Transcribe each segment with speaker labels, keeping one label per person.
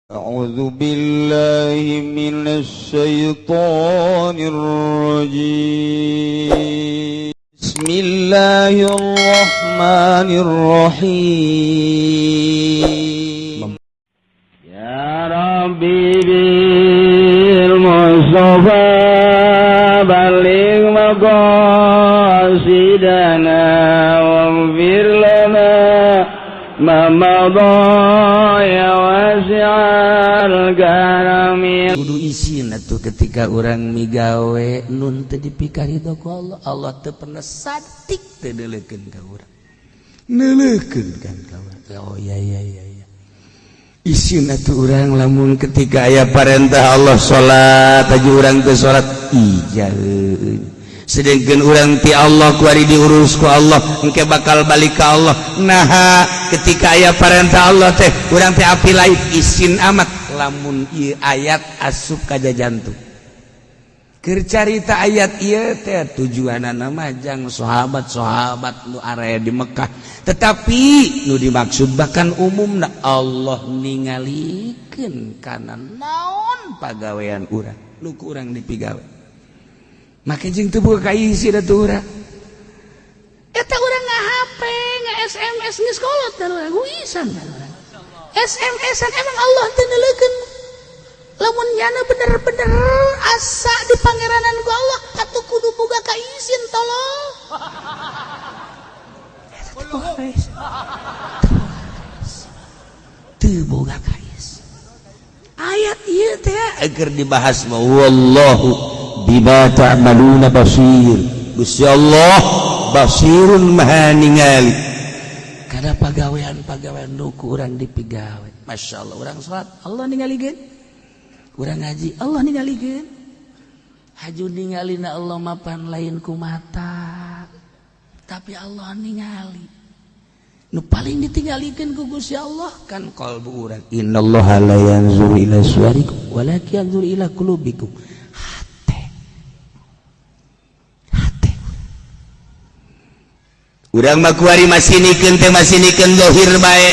Speaker 1: أعوذ بالله من الشيطان الرجيم. بسم الله الرحمن الرحيم.
Speaker 2: يا ربي بالمصطفى بلغ مقاصدنا واغفر لنا ما مضى يا واسع الكرم.
Speaker 3: Kudu isin atuh ketika urang migawe nun teu dipikarido ku Allah. Allah teu pernah satik teu neuleukeun ka urang, neuleukeun kan ka urang. Oh iya iya iya iya, isin atuh urang lamun ketika aya parentah Allah salat aja urang teu salat. Ija, sedangkan urang ti Allah kuari diurus ku Allah, engke bakal balik ke Allah. Nah, ketika aya parentah Allah teh urang teh api lain. Isin amat lamun ieu ayat asup ka jantung. Keur carita ayat ieu teh tujuanana mah jang sahabat-sahabat nu area di Mekah, tetapi nu dimaksud bahkan umumna Allah ningalikeun kana naon pagawean urang nu ku urang dipigawe. Make jeung teu boga kaisi da tuh urang eta urang nge-HP, nge-SMS geus kolot dan urang isan kan urang SMS-an. Emang Allah teu neuleukeun? Lamun nyana bener-bener asa di pangeranan ku Allah atuh kudu boga kaisin, tolong. Eta teu boga kaisin, teu boga kaisin. Ayat ieu teh agar dibahas mah wallahu bima ta'maluna basir. Gusti Allah basirun, maha ningali kada pagawean-pagawean nu ku urang dipigawe. Masya Allah, urang salat Allah ningalikeun, urang ngaji Allah ningalikeun. Haju ningalina Allah mapan lain ku mata, tapi Allah ningali nu paling ditinggalikeun ku Gusti Allah kan qalbu urang. Innallaha la yanzuru ila suwarikum walakin yanzuru ila qulubikum. Hate, hate urang mah kuari masinikeun teh masinikeun zahir bae.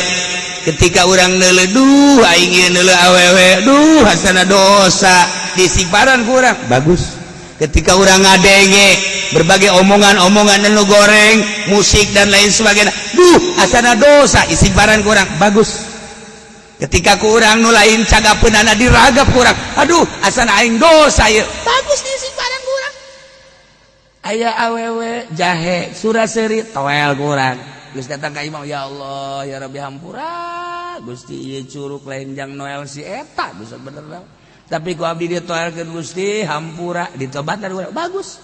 Speaker 3: Ketika urang neuleuh, duh, aing ieu neuleuh awewe, duh, hasana dosa, disiparan ku urang. Bagus. Ketika urang ngadenge berbagai omongan-omongan nu goreng, musik dan lain sebagainya, duh, asana dosa, istighfaran ku urang. Bagus. Ketika ku urang nu lain cagapeunana diragap ku urang, aduh, asana aing dosa ieu. Bagus, diistighfaran ku urang. Aya awewe jahe surah seri, toel ku urang. Geus datang ka imam, ya Allah, ya Rabbi, hampura Gusti, ieu curug lain jang Noel si eta dosa bener, tapi ku abdi ditoelkeun, Gusti hampura, ditobatan urang. Bagus.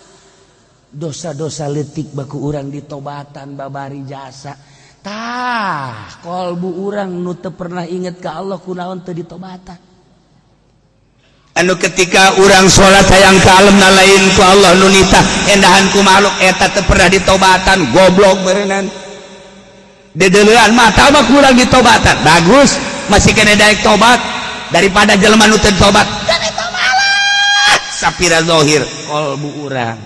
Speaker 3: Dosa-dosa letik baku urang ditobatan babari jasa. Tah, kolbu urang nu teu pernah inget ka Allah kunaon teu ditobatan? Anu ketika urang salat hayang ka alemna lain ku Allah nu nitah, endahan ku makhluk, eta teu pernah ditobatan. Goblok berenang. Dedeleuan mata mah kurang ditobatan. Bagus, masih kena daek tobat daripada jelema nu teu tobat kan. Eta malah sapira zahir kolbu urang.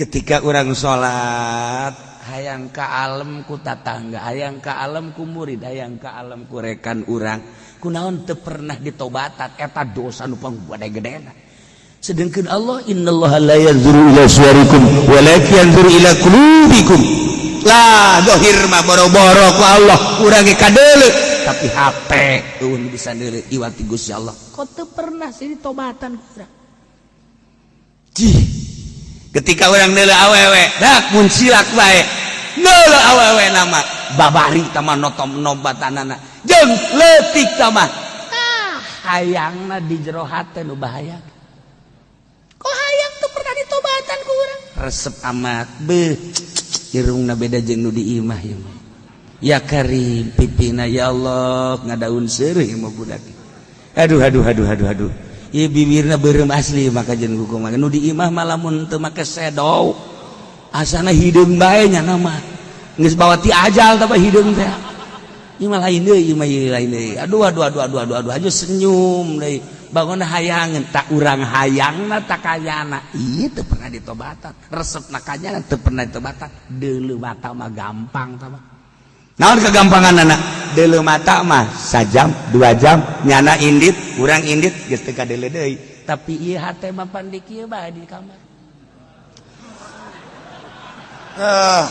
Speaker 3: Ketika urang salat hayang ka alem ku tatangga, hayang ka alem ku murid, hayang ka alem ku rekan urang, kunaon teu pernah ditobatan? Eta dosa nu panggede-gedena. Sedangkan Allah, innallaha la yanzuru ila suwarikum walakin yanzuru ila qulubikum. Lah, zahir mah boro-boro ku Allah urang ge kadeuleu, tapi hate euweuh nu bisa deuleu iwati Gusti Allah. Kok teu pernah sih ditobatan ku urang? Cih, ketika urang deuleu awewe dak mun silak bae deuleu awewe nama babari tama notom nobatanana jeung leutik tama. Ah, hayangna di jero hate nu bahaya. Kok hayang tuh pernah ditobatan ku urang? Resep amat, beuh, irungna beda jeung nu di imah ieu mah. Ya karim, pipina, ya Allah, ngadaun seureuh mah budak. Aduh, aduh, aduh, aduh, aduh, ieu bibirna beureum asli. Maka jeung hukum nu di imah mah lamun teu make sedow asana hideung bae nya nama geus bawa ti ajal tah hideung teh. Ieu mah lain deui, ieu mah ieu lain deui. Aduh, aduh, aduh, aduh, aduh, aduh, aduh, senyum deui bangun hayangan tak urang hayangna tak kayana ieu teu pernah ditobatan. Resepna kanyana teu pernah ditobatan. Deuleu mata mah gampang tah mah. Naon kegampangan anak? Deuleu mata mah sajam, 2 jam, nyana indit, kurang indit, geus teu kadeuleu deui. Tapi ieu hate mah pan di kieu bae di kamar.
Speaker 1: Ah.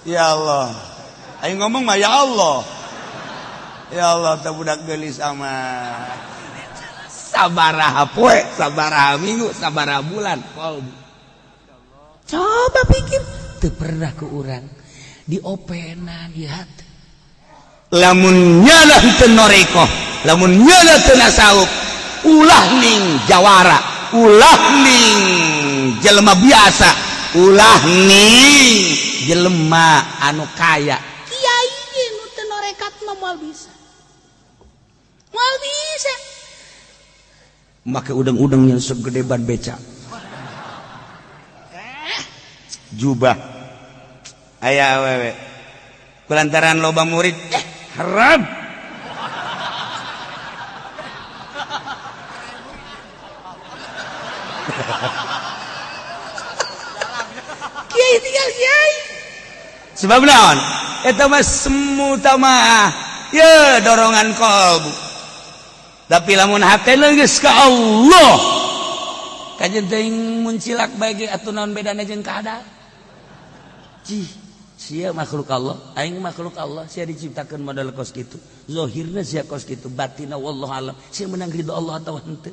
Speaker 1: Ya Allah. Ayo ngomong mah ya Allah. Ya Allah, teu budak geulis amat.
Speaker 3: Sabaraha poe, sabaraha minggu, sabaraha bulan. Kolbu. Coba pikir, teu pernah ke urang diopenan ieu hate.
Speaker 1: Lamun nyana teu norekoh, lamun nyana teu nasawuf, ulah ning jawara, ulah ning jelema biasa, ulah ning jelema anu kaya.
Speaker 4: Kiai ge nu teu norekat mah moal bisa. Moal bisa.
Speaker 3: Make udang-udang yang segede ban beca.
Speaker 1: Jubah. Aya awewe. Kulantaran loba murid, haram.
Speaker 4: Kiai tinggal kiai.
Speaker 1: Sebab naon? Eta mah semu tamah. Ye dorongan kolbu. Tapi lamun hate geus ka Allah.
Speaker 3: Kajeun teuing muncilak bae ge atuh naon bedana jeung kadal. Cih, sia makhluk Allah, aing makhluk Allah, sia diciptakeun model kos kitu. Zahirna sia kos kitu, batinna wallahu alam. Sia menang ridho Allah atau henteu.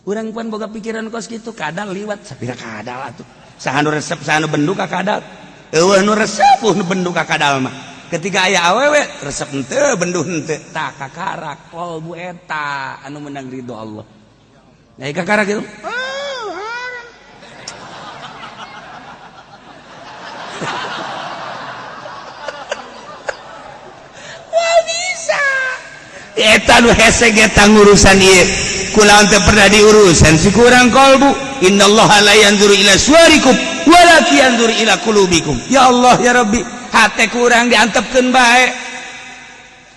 Speaker 3: Urang pan boga pikiran kos kitu, kadal liwat sapira kadal atuh.
Speaker 1: Saha nu resep, saha nu bendu ka kadal. Eueuh nu resep, eueuh nu bendu ka kadal mah. Ketika aya awewe resep henteu, bendu henteu.
Speaker 3: Tah kakarak kolbu eta anu menang ridho Allah. Nah, kakarak gitu.
Speaker 4: Oh, haram.
Speaker 3: Wah bisa. Eta nu hese ge ngurusan ieu.
Speaker 1: Kulaon teu pernah diurusan si kurang kolbu. Innallaha la yanzuru ila suwarikum walakin yanzuru ila qulubikum. Ya Allah ya Rabbi, hate kurang diantepkeun bae.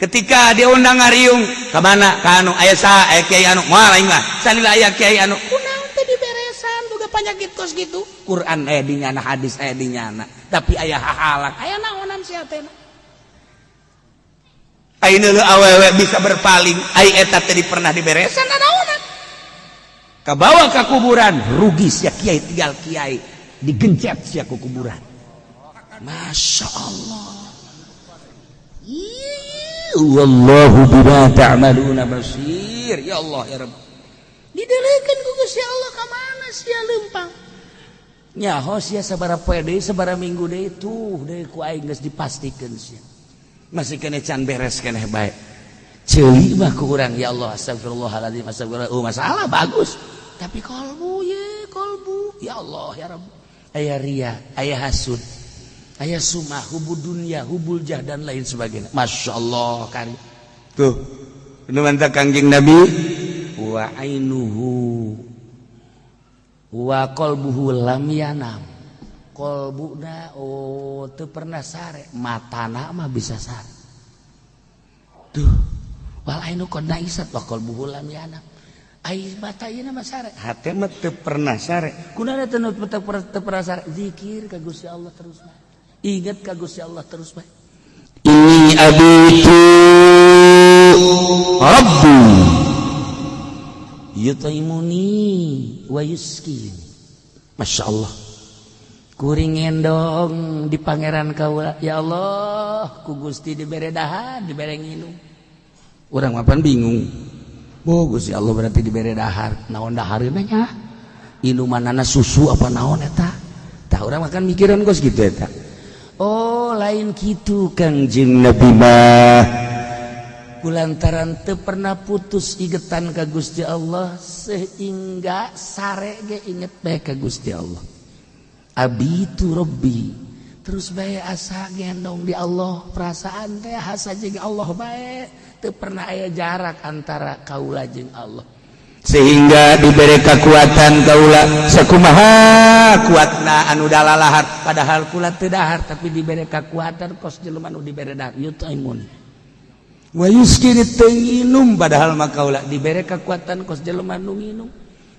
Speaker 1: Ketika dia undang ngariung, ka mana? Ka anu aya saha? Aya kiai anu. Moal aing mah. Salila aya kiai anu.
Speaker 4: Kunaon teh diberesan boga panyakit kos gitu.
Speaker 3: Quran aya di nyana, hadis aya di nyana, tapi aya hahalang.
Speaker 4: Aya naonan sia teh.
Speaker 1: Ai neuleuh awewe bisa berpaling, ai eta teh pernah diberesan
Speaker 4: nanaonan.
Speaker 3: Kabawa ka kuburan, rugi sia kiai tinggal kiai, digencet sia ku kuburan. Masya Allah. Wallahu bima ta'maluna basir. Ya Allah ya Rabb.
Speaker 4: Didelekeun ku Gusti Allah ka mana sia leumpang.
Speaker 3: Nyaho sia sabaraha poe deui, sabaraha minggu deui tuh deui ku aing geus dipastikeun sia. Masih kene can beres keneh bae. Ceuli mah ku urang ya Allah astagfirullahaladzim astagfirullah. Oh masalah bagus. Tapi kolbu ye kolbu ya Allah ya Rabb. Aya ria, aya hasud, aya sumah, hubud dunya, hubul jah dan lain sebagainya. Masya Allah kari.
Speaker 1: Tuh, nu mantap Kangjeng Nabi
Speaker 3: wa ainuhu wa qalbuhu lam yanam. Kolbuna oh teu pernah sare, matana mah bisa sare. Tuh, wal ainu qad naisat wa qalbuhu lam yanam. Ai mata ieu mah sare,
Speaker 1: hate mah teu pernah sare.
Speaker 3: Kunaon teu pernah sare? Zikir ka Gusti Allah terus bae. Ingat ka Gusti Allah terus bae.
Speaker 1: Ini abitu Rabbi
Speaker 3: yutaimuni wa yuskini. Masya Allah. Kuring ngendong di pangeran kaula, ya Allah, ku Gusti dibere dahar, dibere nginum. Urang mapan bingung. Oh Gusti Allah berarti dibere dahar. Naon dahareuna nya? Inumanana susu apa naon eta? Tah urang makan mikiran kos gitu eta. Oh lain kitu Kangjeng Nabi mah. Kulantaran teu pernah putus igetan ka Gusti Allah sehingga sare ge inget bae ka Gusti Allah. Abitu Rabbi terus bae asa gendong di Allah, perasaan teh asa jeung Allah bae, teu pernah aya jarak antara kaula jeung Allah.
Speaker 1: Sehingga diberi kekuatan kaula sakumaha kuatna anu dalalahar,
Speaker 3: padahal kula teu dahar tapi diberi kekuatan kos jelema nu dibere dahar yutaimun
Speaker 1: wa yuskini teu nginum, padahal mah kaula
Speaker 3: dibere kekuatan kos jelema nu nginum.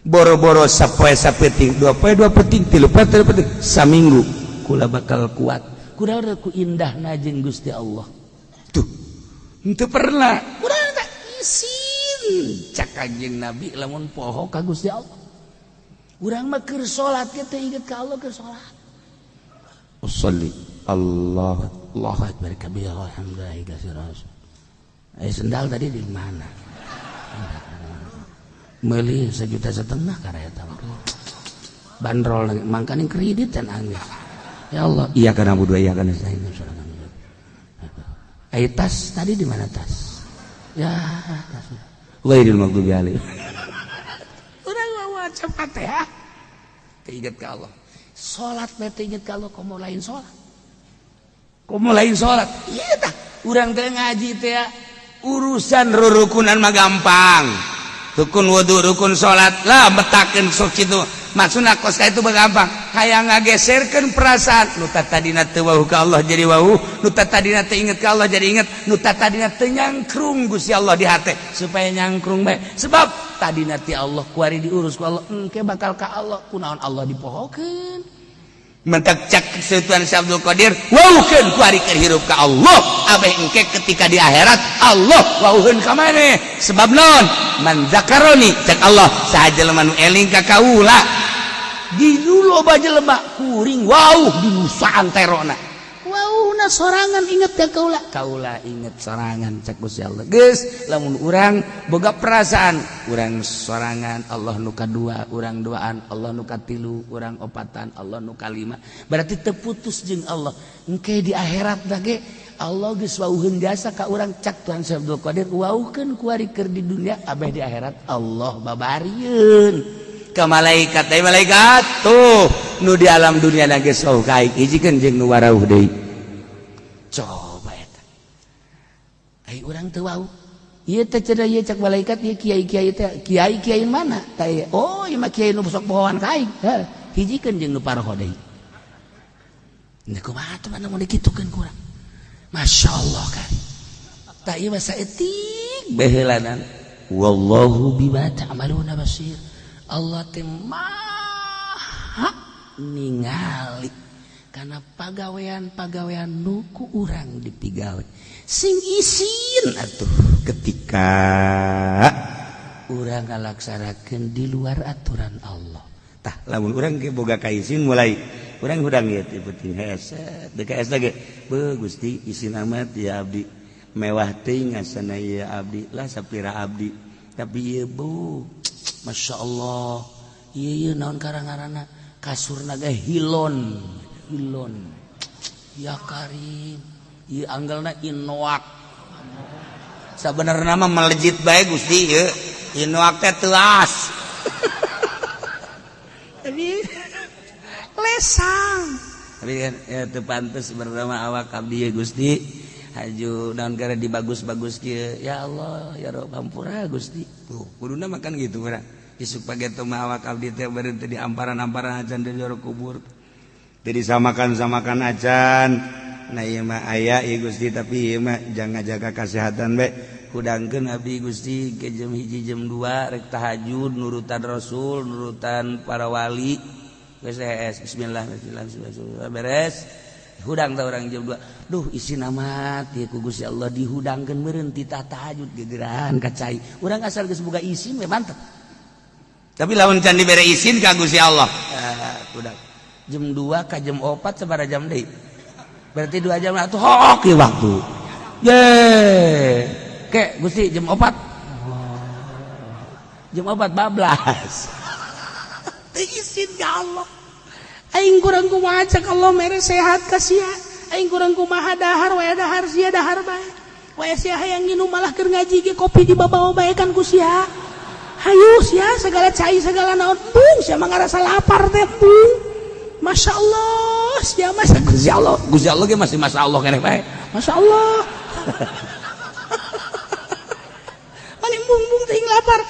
Speaker 1: Boro-boro sapoe sapeuting, dua poe dua peuting, tilu poe tilu peuting, saminggu
Speaker 3: kula bakal kuat.
Speaker 1: Kunaon ku indahna jeung Gusti Allah. Tuh. Henteu pernah. Kunaon teh isin cak Kanjeng Nabi lamun poho ka Gusti Allah. Urang mah keur salat ge teu inget ka Allah keur salat. Usolli Allah Allahu akbar kabira alhamdulillah katsiran. Sendal tadi di mana? Meuli 1,5 juta karya bandrol mangkaning kredit dan angis. Ya Allah, iya karena na'budu iya karena nasta'in. Eh, tas tadi di mana tas? Ya, tas. Ghairil maghdubi alaihim. Urang maca Fatihah. Teu inget ka Allah. Salat teh teu inget ka Allah, komo lain salat. Komo lain salat. Iya tah. Urang teh ngaji teh urusan rurukunan mah gampang. Rukun wudu, rukun salat lah, metakeun sok kitu. Maksudna kos ka itu gampang. Hayang ngageserkeun perasaan nu tadina teu wawuh ka Allah jadi wawuh, nu tadina teu inget ka Allah jadi inget, nu tadina teu nyangkrung Gusti Allah di hate supaya nyangkrung bae. Sebab tadina ti Allah kuari diurus ku Allah, engke bakal ka Allah, kunaon Allah dipohokeun. Mentak cak Sultan Syekh Abdul Qadir, wawuhkeun kuari keur hirup ka Allah, abeh engke ketika di akhirat Allah wawuheun ka maneh. Sebab naon? Man zakaroni cak Allah, saha jelema nu eling ka kaula. Di loba jelema kuring wawuh di saanterona.
Speaker 4: Wawuhna sorangan inget ka kaula.
Speaker 1: Kaula inget sorangan cak Gusti Allah. Geus, lamun urang boga perasaan urang sorangan Allah nu kadua, urang duaan Allah nu katilu, urang opatan Allah nu kalima, berarti terputus jeung Allah. Engke di akhirat ge Allah geus wawuheun jasa ka urang. Cak Tuhan Syekh Abdul Qadir, wawuhkeun kuari keur di dunia, abeh di akhirat Allah babarieun ka malaikat. Ai malaikat tuh nu di alam dunia na geus wawuh ka aing, hijikeun jeung nu warauh deui. Coba eta, ai urang teu wawuh ieu teh cenah ieu cak malaikat ieu kiai-kiai teh. Kiai-kiai mana tah ieu? Oh, ieu mah kiai nu sok pohoan ka aing. Heuh, hijikeun jeung nu paroho deui. Nah, kumaha tuh mana mun dikitukeun ku urang? Masya Allah kan tah ieu mah saeutik baheulanan. Wallahu bima ta'maluna basir. Allah teh maha ningali karena pagawean-pagawean nu ku urang dipigawe. Sing isin atuh ketika urang ngalaksanakeun di luar aturan Allah. Tah, lamun urang ge boga kaisin, mulai urang hudang ieu teh penting hese DKS ge beuh. Gusti, isin amat ya abdi, mewah teuing ngasana ieu abdi lah, sapira abdi, tapi ieu bu, Masya Allah, ieu ieu naon karang-ngaranna, kasurna ge Hilon Hilon, ya Karim, ieu anggelna Inoak. Sabenerna mah melejit bae Gusti, ieu Inoak teh teuas
Speaker 4: Tapi lesang.
Speaker 1: Tapi kan ya teu pantes bernama awak abdi ya Gusti, haju naon gara dibagus-bagus kieu. Ya Allah, ya Rob, hampura Gusti. Tuh kuduna makan gitu urang isuk pageto mah awak abdi teh beureun teh di amparan-amparan acan, di jero kubur teu disamakan-samakan acan. Nah, ieu mah aya ieu Gusti, tapi ieu mah jangan jaga kesehatan bae. Hudangkeun abdi Gusti ke jam 1, jam 2 rek tahajud nurutan Rasul, nurutan para wali. Geus bismillah, bismillah, bismillah, beres hudang tah urang jam 2. Duh, isin amat ya ku Gusti Allah dihudangkeun meureun titah tahajud gegeran ka cai urang. Asal geus boga isin we mantep. Tapi lamun can dibere isin ka Gusti Allah, hudang jam 2 ka jam 4 sabaraha jam deui? Berarti 2 jam atuh. Hok ieu waktu ye ke Gusti jam 4, jam 4 bablas.
Speaker 4: Teu isin ka Allah. Aing kurang kumaha cak Allah mere sehat ka sia. Aing kurang kumaha, dahar wae, dahar sia, dahar bae. Wae sia hayang nginum, malah keur ngaji ge kopi dibawa bae kan ku sia. Hayu sia segala cai, segala naon, embung sia mah ngarasa lapar teh embung. Masya Allah sia mah.
Speaker 1: Gusti Allah, Gusti Allah ge masih Masya Allah keneh bae.
Speaker 4: Masya Allah. Paling embung-embung teuing lapar.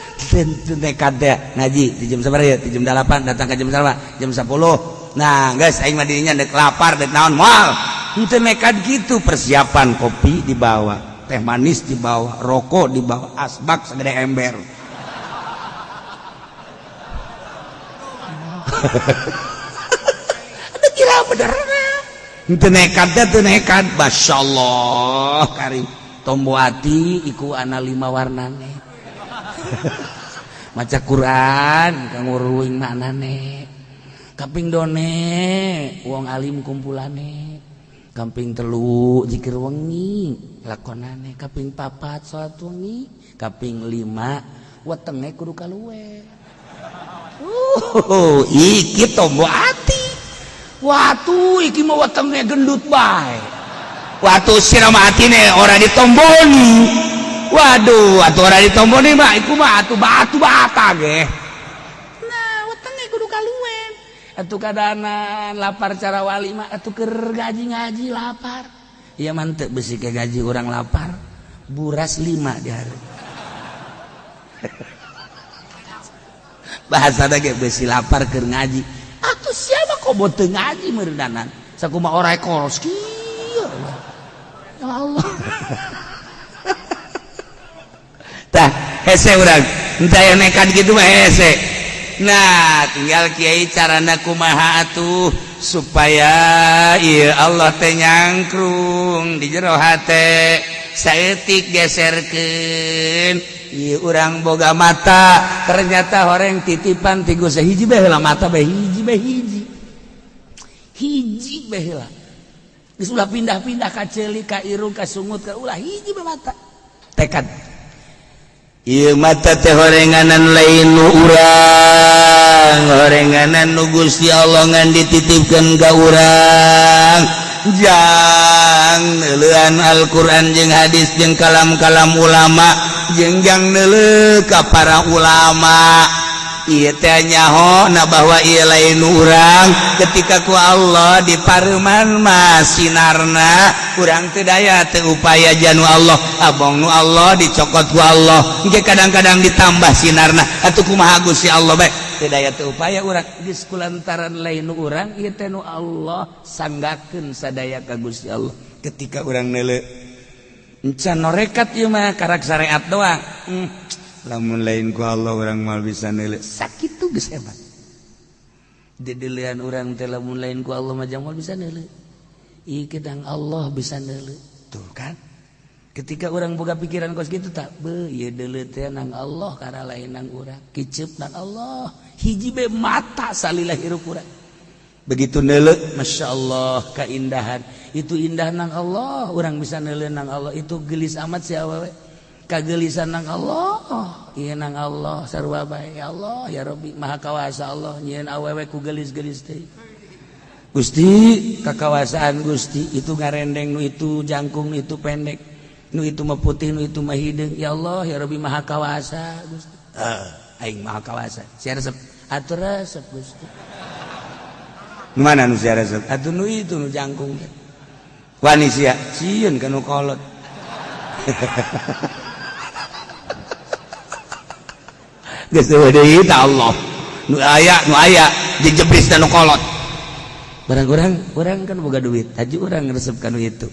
Speaker 1: Nekat teh ngaji di jam sabaraha ya? Di jam 8 datang ke jam sabaraha? Jam 10. Nah guys, aing mah dirinya dek lapar dek naon moal henteu nekat gitu. Persiapan kopi dibawa, teh manis dibawa, rokok dibawa, asbak segede ember.
Speaker 4: Aduh, gila bener.
Speaker 1: Henteu nekat teh, teu nekat. Masyaallah karim, tombo ati iku ana lima warnane. Maca Quran kang nguruing maknane, kaping done wong alim kumpulane, kaping telu zikir wengi lakonane, kaping papat salat wengi, kaping lima wetenge kudu kaluwe. Iki tombo ati. Watu iki mah wetenge gendut bae. Watu sira mah atine ora ditomboni. Waduh, atuh ora ditomboni mah iku mah atuh batu bata ge. Nah, wetenge kudu kaluwen. Atuh kadanan lapar cara wali mah atuh keur gaji-ngaji lapar. Iya mantep besi ke gaji orang lapar. Buras 5 di hari. Bahasa ge besi lapar keur ngaji. Atuh siapa kok bote ngaji meureundanan? Sakumaha ora koros kieu. Ya Allah. Tah, hese urang. Henteu aya nekat kitu mah hese. Nah, tinggal kiai carana kumaha atuh supaya ieu Allah teh nyangkrung di jero hate. Saeutik geserkeun. Ieu urang boga mata, ternyata horeng titipan ti Gusti hiji bae heula mata bae hiji bae hiji. Hiji bae heula. Geus ulah pindah-pindah ka ceuli, ka irung, ka sungut, ka ulah hiji bae mata. Tekad. Ieu mata teh horenganan lain nu urang, horenganan nu Gusti Allah ngan dititipkeun ka urang. Jang neuleuan Al-Qur'an jeung hadis jeung kalam-kalam ulama, jeung jang neuleuh ka para ulama. Ieu teh nyaho na bahwa ieu lain nu urang. Ketika ku Allah dipareuman mah sinarna urang teu daya teu upaya janu Allah, abong nu Allah dicokot ku Allah. Engke kadang-kadang ditambah sinarna atuh kumaha Gusti Allah bae teu daya teu upaya urang. Geus kulantaran lain nu urang ieu teh nu Allah, sanggakeun sadaya ka Gusti Allah. Ketika urang neuleuh encan norekat ieu mah karak syariat doang. Lamun lain ku Allah urang moal bisa neuleuh sakitu geus hebat. Dideulean urang teh lamun lain ku Allah mah moal bisa neuleuh. Ieu kedang Allah bisa neuleuh. Tuh kan. Ketika orang boga pikiran kos kitu tak be ieu deuleu teh nang Allah karena lain nang urang. Kiceup nang Allah. Hiji be mata salila hirup urang. Begitu neuleuh, Masya Allah keindahan. Itu indah nang Allah, urang bisa neuleuh nang Allah. Itu gelis amat si awewe. Kagelisan nang Allah, ieu nang Allah sarua bae. Ya Allah, ya Rabbi, Maha Kawasa Allah nyieun awewe ku gelis-gelis teh. Gusti, kakawasaan Gusti itu ngarendeng nu itu jangkung nu itu pendek, nu itu mah putih nu itu mah hideung. Ya Allah, ya Rabbi, Maha Kawasa Gusti. Aing Maha Kawasa. Sia resep, atuh resep Gusti. Nu mana nu sia resep? Atuh nu itu nu jangkung teh. Wani sia, sieun ka nu kolot. Geus deui ta Allah. Nu aya dijebris nu kolot. Barang urang kan boga duit, haji urang resep ka nu itu.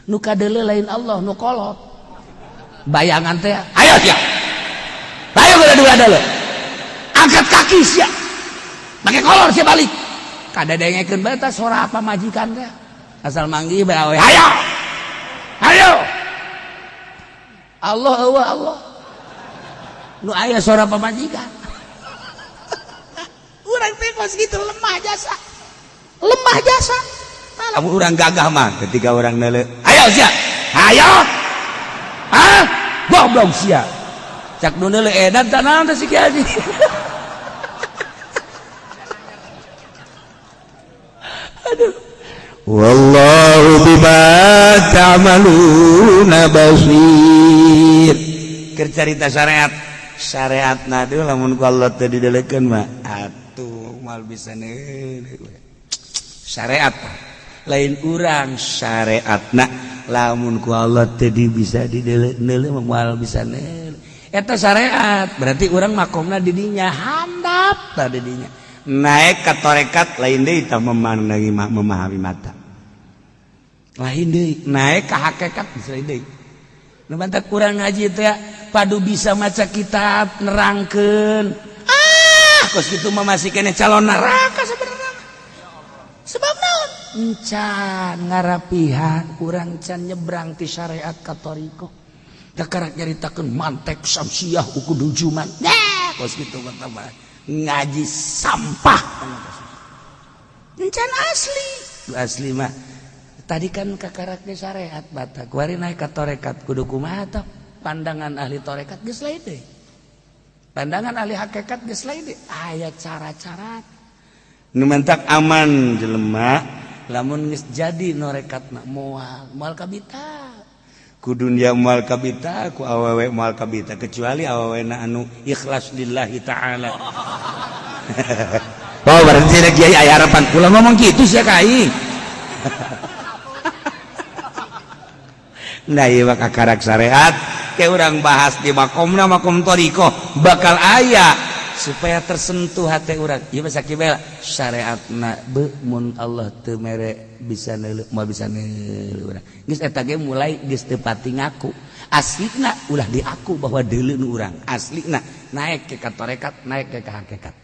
Speaker 1: Nu kadeuleu lain Allah, nu kolot. Bayangan teh, ayo sia. Ayo geura dua deuleu. Angkat kaki sia. Make kolor sia balik. Kadadengekeun bae tah sora apa majikan teh. Asal manggih bae awe, hayo. Hayo. Allah eueuh Allah. Nu aya sora pamajikan.
Speaker 4: Urang teh kos kitu lemah jasa. Lemah jasa.
Speaker 1: Lamun urang gagah mah ketika urang neuleuh, ayo sia. Hayo. Ah, goblok sia. Cak nu neuleuh edan tah naon teh si Kiai. Aduh. Wallahu bima ta'maluna basir. Keur carita syariat. Syariat na lamun ku Allah teu didelekeun mah atuh moal bisa neuleuh. Syariat lain urang syariatna lamun ku Allah teu bisa didelekeun moal bisa neuleuh. Eta syariat berarti urang makomna di dinya handap tah di dinya. Naik ka tarekat lain deui tah memandangi memahami mata. Lain deui naik ka hakikat lain deui. Nu bantak kurang ngaji teh padu bisa maca kitab nerangkeun. Ah, kos kitu mah masih kene calon neraka sebenarnya.
Speaker 4: Sebab naon? Encan ngarapihan urang, can nyebrang ti syariat ka thoriqoh. Kakarak nyaritakeun mantek samsiah uku dujuman. Nah, kos kitu mah ngaji sampah. Encan asli. Asli mah tadi kan kakarak ge syariat batak. Kuari naik ka torekat kudu kumaha tah? Pandangan ahli torekat geus lain deui. Pandangan ahli hakikat geus lain deui. Aya cara-cara
Speaker 1: nu mentak aman jelema
Speaker 4: lamun geus jadi norekatna moal moal kabita.
Speaker 1: Ku dunia moal kabita, ku awewe moal kabita, kecuali awewena anu ikhlas lillahi ta'ala. Oh, berarti ada kiai aya harapan ulah ngomong gitu sia ka aing. Nah, ieu mah kakarak syariat ke urang bahas di makomna makom thoriqoh bakal aya
Speaker 4: supaya tersentuh hati urang. Ieu mah sakibel syariatna be mun Allah teu mere bisa neuleuh moal bisa neuleuh urang. Geus eta ge mulai geus teu pati ngaku. Aslina ulah diaku bahwa deuleu nu urang. Aslina naik ke ka tarekat, naik ke ka hakikat.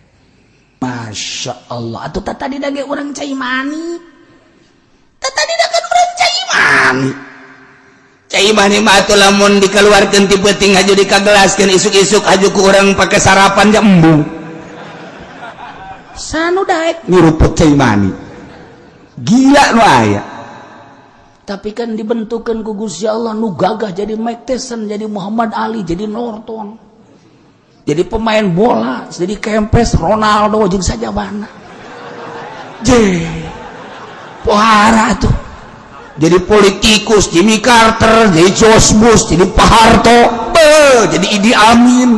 Speaker 4: Masya Allah, atuh tadi dage urang cai mani. Tadi kan urang cai mani.
Speaker 1: Cai mani mah atuh lamun dikeluarkeun ti peuting haju dikagelaskeun isuk-isuk haju ku urang pake sarapan ja embung.
Speaker 4: Sanu daek
Speaker 1: nyuruput cai mani. Gila nu aya.
Speaker 4: Tapi kan dibentukeun ku Gusti Allah nu gagah jadi Mike Tyson, jadi Muhammad Ali, jadi Norton. Jadi pemain bola, jadi Kempes, Ronaldo jeung sajabana. Je. Pohara tuh.
Speaker 1: Jadi politikus Jimmy Carter, jadi George Bush, jadi Pak Harto, be, jadi Idi Amin.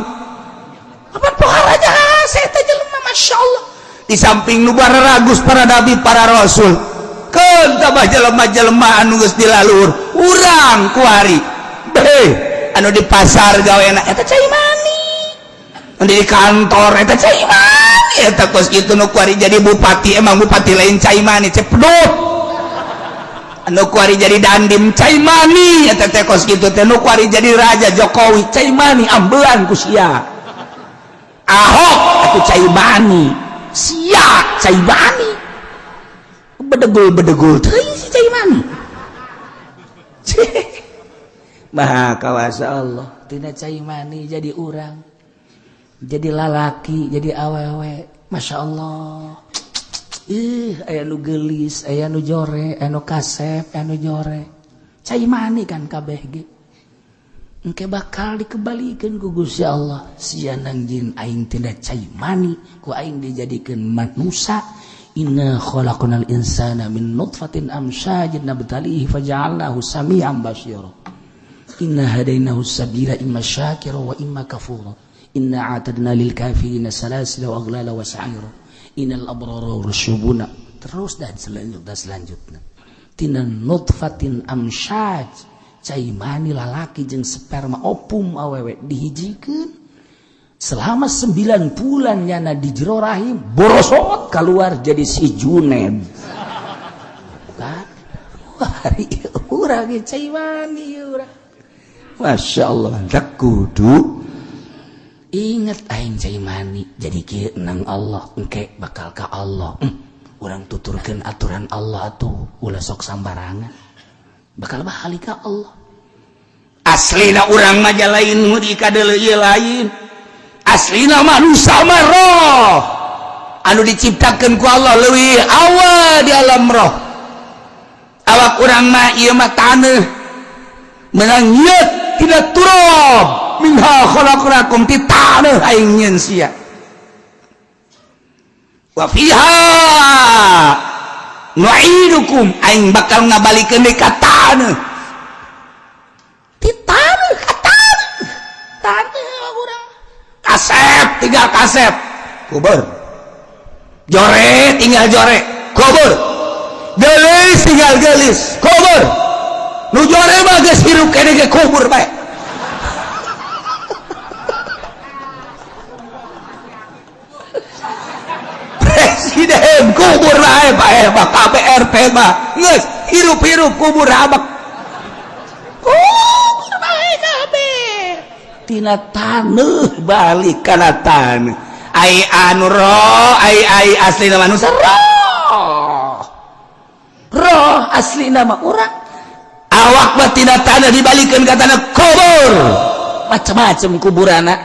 Speaker 4: Apa poharanya saya teh jelema Masya Allah.
Speaker 1: Di samping nu ragus para nabi, para rasul. Keun tambah jelema-jelema anu geus dilalur, urang kuari. Be, anu di pasar gaweana eta cai mani. Anu di kantor eta cai mani, eta kos kitu nu kuari jadi bupati, emang bupati lain cai mani, cepdut. Anu kuari jadi dandim cai mani, eta teh kos kitu teh nu kuari jadi raja Jokowi cai mani, ambelan ku sia. Ahok atuh cai mani, sia cai mani.
Speaker 4: Bedegul-bedegul teuing si cai mani. Maha kawasa Allah, tina cai mani jadi urang. Jadi lalaki, jadi awewe. Masya Allah. Ih, aya nu geulis, aya nu jore, aya nu kasep, aya nu jore. Cai mani kan kabeh ge. Engke bakal dikebalikeun ku Gusti Allah. Sia nang jin aing tina cai mani, ku aing dijadikeun manusa. Inna khalaqnal insana min nutfatin amsyajin nabtalihi faja'alnahu sami'an basira. Inna hadainahu sabila imma syakira wa imma kafura. Inna a'tadna lil kafirina salasila wa aghlala wa sa'ira. Innal abrara rusyubuna. Terus dan selanjutnya. Tina nutfatin amsyaj, cai mani lalaki jeung sperma opum awewe dihijikeun. Selama 9 bulan nyana di jero rahim, borosot keluar jadi si Juned. Kan? Wah, urang ge cai mani urang.
Speaker 1: Masya Allah, tak kudu
Speaker 4: inget aing cai mani jadi kieu nang Allah, engke bakal ka Allah. Urang tuturkeun aturan Allah atuh, ulah sok sambarangan. Bakal balik ka Allah.
Speaker 1: Aslina urang mah lain nu dikadeuleu ieu lain. Aslina manusia mah roh anu diciptakeun ku Allah leuwih awal di alam roh. Awak urang mah ieu mah taneuh menang nyeut tina turab minha khalaqnakum ti taneuh aing nyeun sia. Wa fiha nu'idukum aing bakal ngabalikeun deui ka taneuh.
Speaker 4: Ti taneuh ka taneuh. Taneuh urang.
Speaker 1: Kasep tinggal kasep kubur, jore tinggal jore kubur, gelis tinggal gelis kubur, nu jore mah geus hirup keneh ge kubur bae. Presiden kubur bae bae mah KPRT mah geus hirup-hirup kubur abak
Speaker 4: kubur bae kabeh.
Speaker 1: Tina taneuh balik kana taneuh. Ai anu roh, ai ai asli manusia roh. Roh asli nama urang awak mah tina tanah dibalikeun ka tanah kubur. Macam-macam kuburana.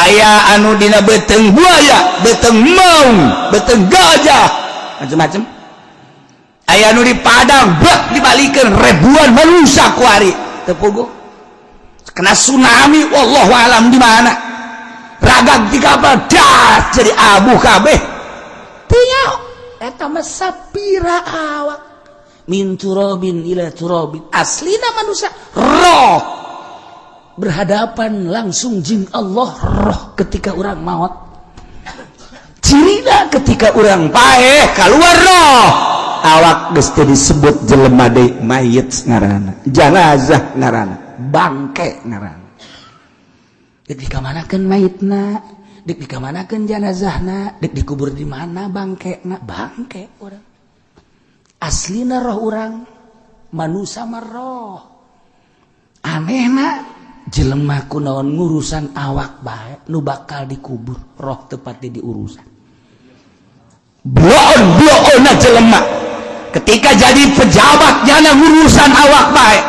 Speaker 1: Aya anu dina beuteung buaya, beuteung maung, beuteung gajah, macam-macam. Aya anu di padang, bak dibalikeun ribuan manusia kuari teu puguh. Kena tsunami, wallahu alam di mana. Ragag di kapal, das jadi abu kabeh. Teu nyaho eta mah sapira awak min turabin ila turabin. Aslina manusia roh berhadapan langsung jing Allah. Roh ketika orang maut, cirina ketika orang paeh keluar roh, awak geus teu disebut jelema deui, mayit ngaranna, janazah ngaranna, bangke ngaranna. Dek dikamanakeun mayitna, dek dikamanakeun janazahna, dek dikubur di mana bangkena? Bangke urang. Aslina roh urang manusia mah roh. Anehna jelema kunaon ngurusan awak bae nu bakal dikubur, roh tepatnya diurusan. Bloon bloon jelema ketika jadi pejabat nyana ngurusan awak bae,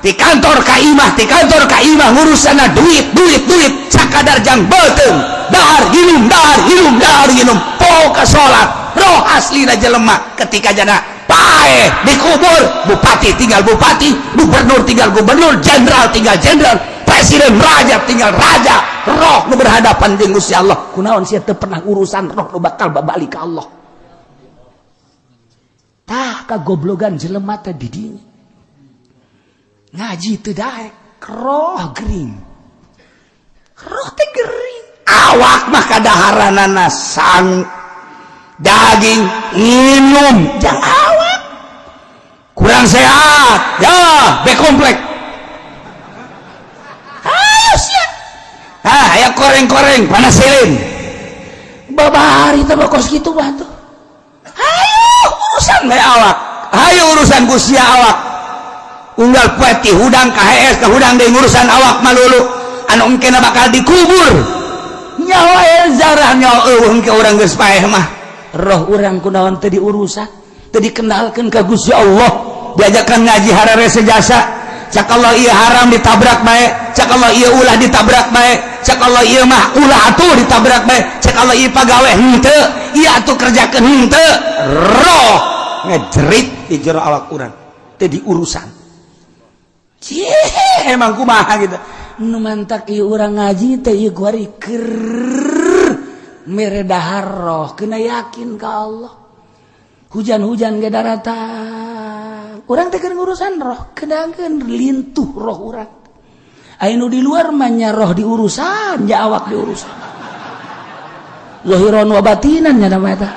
Speaker 1: di kantor ka imah, di kantor ka imah, ngurusan duit duit duit, sakadar jang beuteung, dahar minum, dahar minum, dahar minum, poho ka salat. Roh aslina jelema ketika jana paeh dikubur, bupati tinggal bupati, gubernur tinggal gubernur, jenderal tinggal jenderal, presiden, raja tinggal raja, roh nu berhadapan dengan Gusti Allah. Kunaon sia teu pernah urusan roh nu bakal babalik ka Allah? Tah, kagoblogan jelema teh di dinya. Ngaji teu daek, roh gering, roh teh gering. Awak mah kadaharanana sang daging, minum jang awak. Kurang sehat ya, B komplek, ayo sia. Ah, aya koreng-koreng panasilin babari teh kos kitu mah tuh. Ayo urusan bae awak, ayo urusan ku sia awak. Unggal poe ti hudang ka hees ka hudang deui ngurusan awak malulu anu engkena bakal dikubur. Nyawa zarah nyawa eueuh engke urang geus paeh mah. Roh urang kunaon teu diurusan, teu dikenalkeun ka Gusti Allah? Diajakan ngaji hararese jasa. Cak Allah ieu haram, ditabrak bae. Cak Allah ieu ulah, ditabrak bae. Cak Allah ieu mah ulah atuh, ditabrak bae. Cak Allah ieu pagawe henteu, ieu atuh kerjakeun henteu. Roh ngejerit di jero awak urang teu diurusan. Cih, emang kumaha gitu nu mantak ieu urang ngaji teh? Ieu kuari keur mere dahar roh, kena yakin ka Allah. Hujan-hujan ge daratang, urang teh keur ngurusan roh, kenakeun lintuh roh urang. Aya nu di luar mah nya roh diurusan ya, awak diurusan, zahiran wa batinan nya nama eta.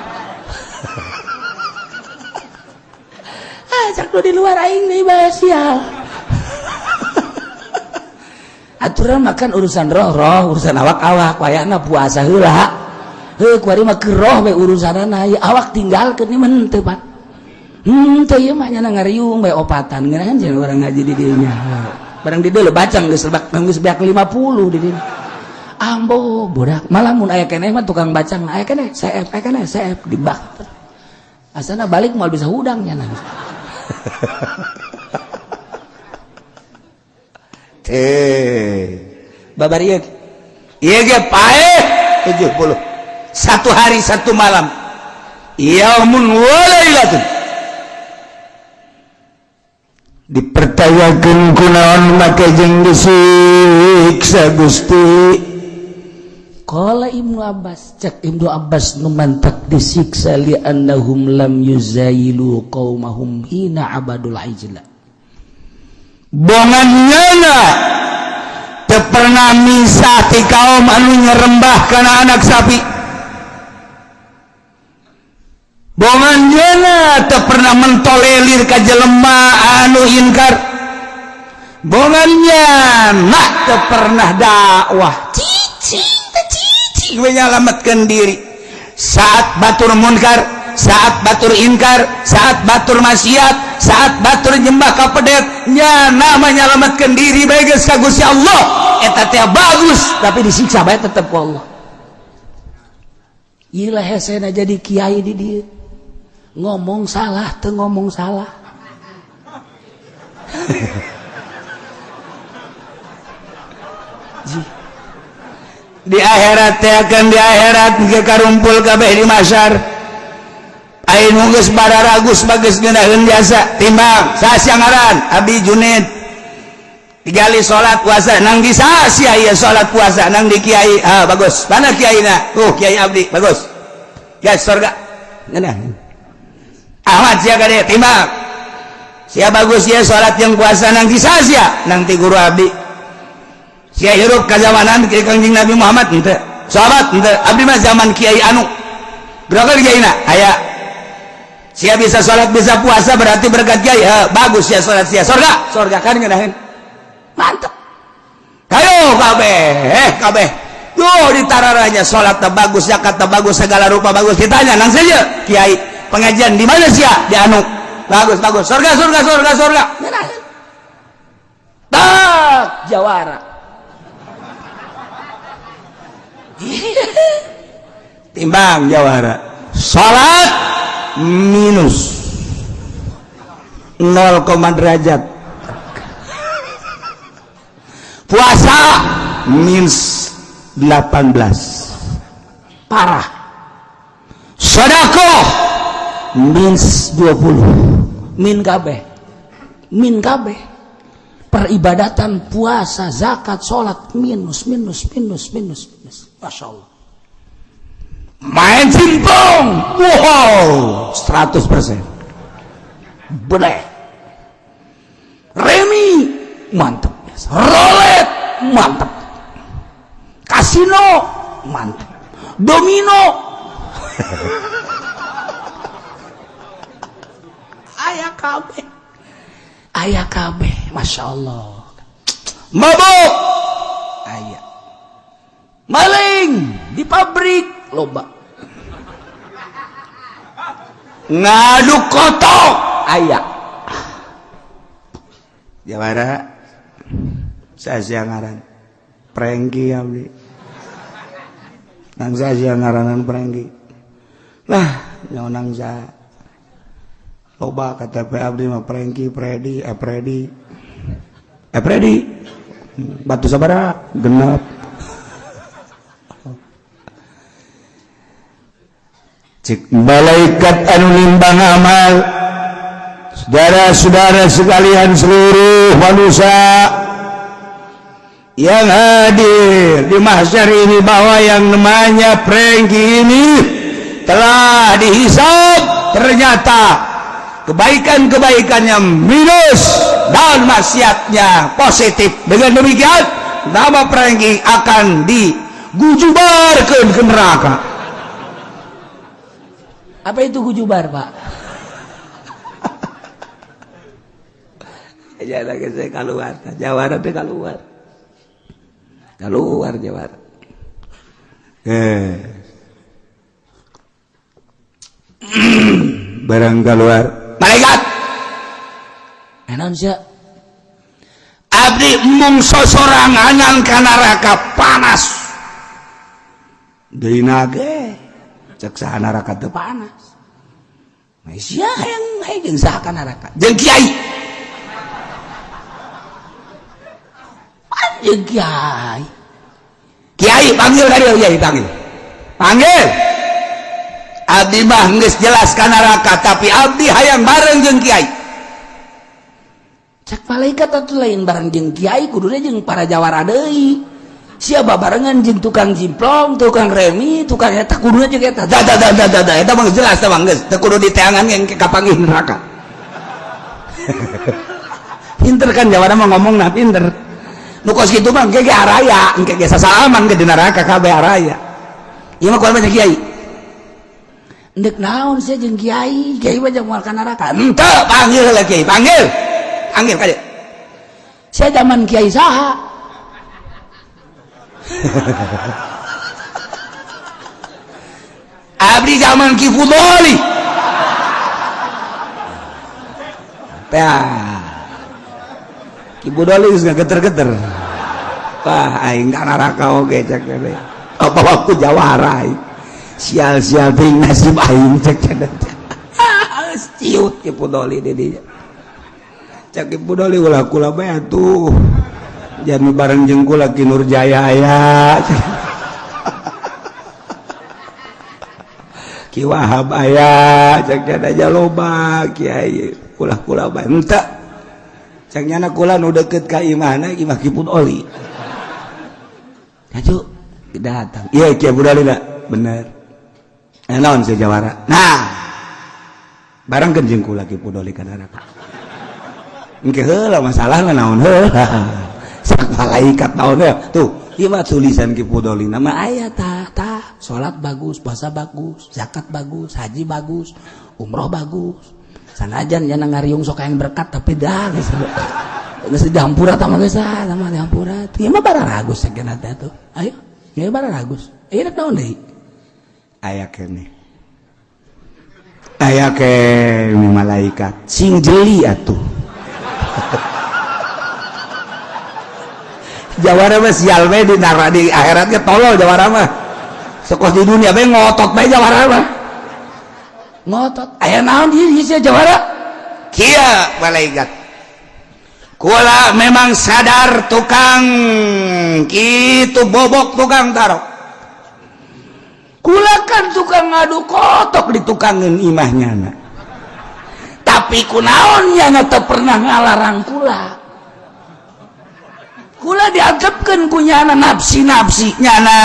Speaker 1: Ah, cak nu di luar, aing deui bae sial. Aturan makan urusan roh roh, urusan awak awak. Wayahna puasa heula heuh, kuari mah keur roh we urusanana ya, awak tinggalkeun. Ieu mah henteu, Pak, henteu. Ieu mah nya ngariung bae opatan ngeunahan jeung urang ngaji di dieu nya. Barang di dieu bacang geus lebak, geus beak 50 di dieu. Ambo budak malah mun aya keneh mah tukang bacang aya keneh, CF aya keneh, CF dibak. Asana balik moal bisa hudang nya. Eh, babar ieu ieu ge paeh 70 satu hari satu malam, yaumun wa lailatun. Dipertanyakeun, kunaon make jeung disiksa, Gusti? Qala Ibnu Abbas, cek Ibnu Abbas, nu mantak disiksa li annahum lam yuzayilu qaumahum hina abadul ijla. Bongan nyana teu pernah misah ti kaum anu nyerembah kana anak sapi. Bongan nyana teu pernah mentolerir ka jelema anu inkar. Bongan nyana teu pernah dakwah, cicing teh cicing we nyalametkeun diri saat batur munkar, saat batur inkar, saat batur maksiat, saat batur nyembah ka pedet. Nyana menyelamatkan diri bae geus ka Gusti Allah. Eta teh bagus, tapi disiksa bae tetep ku Allah. Ieu lah hesena jadi kiai di dieu.
Speaker 4: Ngomong salah teu ngomong salah.
Speaker 1: Di akhirat teh akan di akhirat ge karumpul kabeh di mahsyar. Aing geus bararagus bagus ngeunaheun jasa timbang saha ngaran Abi Junid. Digali salat puasa nang di saha sia ieu salat puasa nang di kiai. Ah bagus. Mana kiaina? Kiai abdi bagus. Gas surga. Ngeunaheun. Ahmad sia kade timbang. Sia bagus sia salat yang puasa nang di saha sia? Nang ti guru abdi. Sia hirup kazamanan ke Kangjeng Nabi Muhammad henteu. Sahabat henteu. Abdi mah zaman kiai anu. Berapa kiaina? Aya. Sia bisa salat bisa puasa berarti berkat kiai. Bagus sia salat sia. Surga, surga kan ngeunaheun.
Speaker 4: Mantep.
Speaker 1: Kayo kabeh, kabeh. Duh ditararanya salat teh bagus, zakat teh bagus, segala rupa bagus. Ditanya nang saja kiai pengajian di mana sia? Di anu. Bagus, bagus. Surga, surga, surga, surga.
Speaker 4: Ngeunaheun. Tak jawara.
Speaker 1: Timbang jawara. Salat minus 0, derajat. Puasa minus 18.
Speaker 4: Parah.
Speaker 1: Sedekah minus 20.
Speaker 4: Min kabeh. Min kabeh. Peribadatan, puasa, zakat, salat minus minus minus minus minus. Masya Allah.
Speaker 1: Main simpong, wow, 100%.
Speaker 4: Boleh. Remi mantep. Rolet mantep. Kasino mantep. Domino. Aya kabeh. Aya kabeh, Masya Allah.
Speaker 1: Mabuk aya.
Speaker 4: Maling di pabrik loba.
Speaker 1: Ngaduk kotok
Speaker 4: aya.
Speaker 1: Jawara saya ngaran Prengki abdi. Nang saya ngaranan Prengki. Lah nyawa nang saya loba KTP abdi mah Prengki, Predi, Epredi. Epredi. Batu sabara genep. Cik malaikat anu nimbang amal. Saudara-saudara sekalian seluruh manusia yang hadir di mahsyar ini, bahwa yang namanya Prengki ini telah dihisab, ternyata kebaikan-kebaikannya minus dan maksiatnya positif. Dengan demikian nama Prengki akan digujubarkan ke neraka.
Speaker 4: Apa itu gujubar, Pak?
Speaker 1: Ya lagi saya keluar, jawara teh keluar. Keluar jawara. Barang keluar. Malaikat.
Speaker 4: Enon sia.
Speaker 1: Abdi mung sosoranganan ka neraka panas. Deui nage cek saha neraka teu panas.
Speaker 4: Sia yang hayang saha ka neraka?
Speaker 1: Jeung kiai.
Speaker 4: Jeung kiai.
Speaker 1: Kiai panggil ka dieu, kiai panggil. Panggil. Abdi mah geus jelas ka neraka, tapi abdi hayang bareng jeung kiai.
Speaker 4: Cek malaikat atuh lain bareng jeung kiai, kuduna jeung para jawara deui. Sia babarengan jeung tukang jimplong, tukang remi, tukang eta kuduna jeung eta.
Speaker 1: Da da da da da, eta mah jelas tah mah geus teu kudu diteangan yang kapanggih neraka. Pinter kan jawara mah ngomongna pinter. Nu kos kitu mah engke ge araya, engke ge sasalaman ke di neraka kabeh araya. Ieu mah kumaha kiai?
Speaker 4: Ndek naon sia jeung kiai? Kiai mah jeung moal ka neraka.
Speaker 1: Henteu, panggil heula kiai, panggil. Panggil ka dieu.
Speaker 4: Sia zaman kiai saha?
Speaker 1: Abdi zaman Ki Fudoli. Tah. Ki Fudoli geus ngageter-geter. Wah, aing ka neraka oge cek teh. Apa waktu jawara aing. Sial-sial teuing nasib aing cek teh. Ciut Ki Pudoli di dinya. Cak Ki Pudoli, "Ulah kula bae atuh, jangan bareng jeung kula Ki Nurjaya aya, Ki Wahab aya," cak aja, "loba kiai, ulah kula bae." Henteu, cak nyana, "Kula nu deket ka imahna, imah Ki Pudoli." Kaju datang, iya Ki Pudoli dah bener. Eh, naon si jawara? Nah, bareng kan jeung kula Ki Pudoli ka neraka. Engke heula masalahna naon heula. Sak malaikat naon heula. Tuh, ieu mah tulisan Ki Pudoli nama aya tah tah.
Speaker 4: Salat bagus, puasa bagus, zakat bagus, haji bagus, umroh bagus. Sanajan nyana ngariung sok yang berkat, tapi dah geus geus dihampura tah mah, geus sama dihampura. Ieu mah bararagus sakeuna teh tuh. Ayo, ieu bararagus. Ieu rek naon deui?
Speaker 1: Aya keneh. Aya keneh malaikat. Sing jeli atuh. Jawara mah sial we di nara, di akhiratnya tolol jawara mah. Sekos di dunia we ngotot bae jawara mah.
Speaker 4: Ngotot. Aya naon ieu sia jawara?
Speaker 1: Kieu malaikat. Kula memang sadar tukang kitu bobok, tukang tarok. Kula kan tukang ngadu kotok di tukangan imahnya na.
Speaker 4: Tapi kunaon nyana teu pernah ngalarang kula? Kula diantepkeun ku nyana nafsi-nafsi.
Speaker 1: Nyana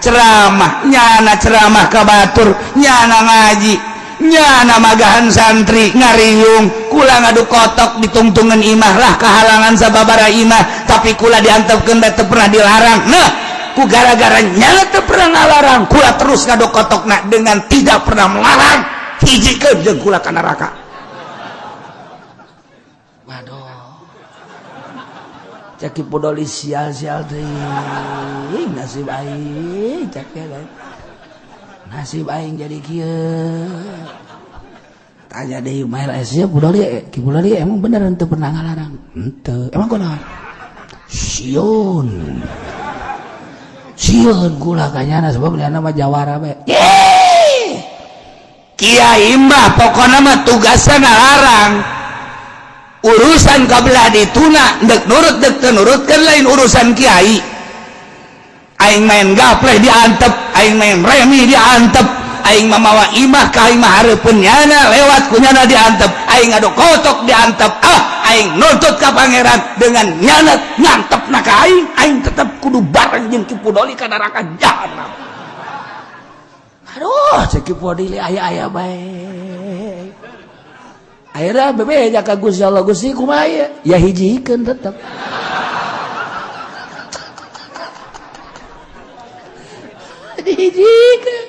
Speaker 1: ceramah, nyana ceramah ka batur, nyana ngaji, nyana magahan santri ngariung, kula ngadu kotok ditungtungan imah lah, kehalangan sababara imah, tapi kula diantepkeun da teu pernah dilarang. Nah, ku gara-gara nyana teu pernah ngalarang, kula terus ngadu kotok. Nah, dengan tidak pernah melarang, hijikeun jeung kula ka neraka.
Speaker 4: Waduh. Cek Ki Pudoli, sial-sial teuing nasib aing, cek ya kan. Nasib aing jadi kieu. Tanya deui Mail, sia Pudoli, Ki Pudoli emang bener henteu pernah ngalarang? Henteu. Emang kunaon? Sieun. Sieun kula ka nyana sebab nyana mah jawara bae.
Speaker 1: Yeay! Kiai mah pokona mah tugasna ngalarang. Urusan kabelah dituna dek nurut dek teu nurut kan lain urusan kiai. Aing main gapleh diantep, aing main remi diantep, aing mamawa imah ka imah hareupeun nyana lewat ku nyana diantep, aing ngadu kotok diantep. Ah, aing nuntut ka pangeran dengan nyana ngantep na ka aing, aing tetep kudu bareng jeung Ki Pudoli ka neraka jahanam.
Speaker 4: Aduh, cek Ki Pudoli, aya-aya bae. Akhirnya bebeja ka Gusti Allah, "Gusti, kumaha ieu?" Ya hijikeun tetep. Dihijikeun.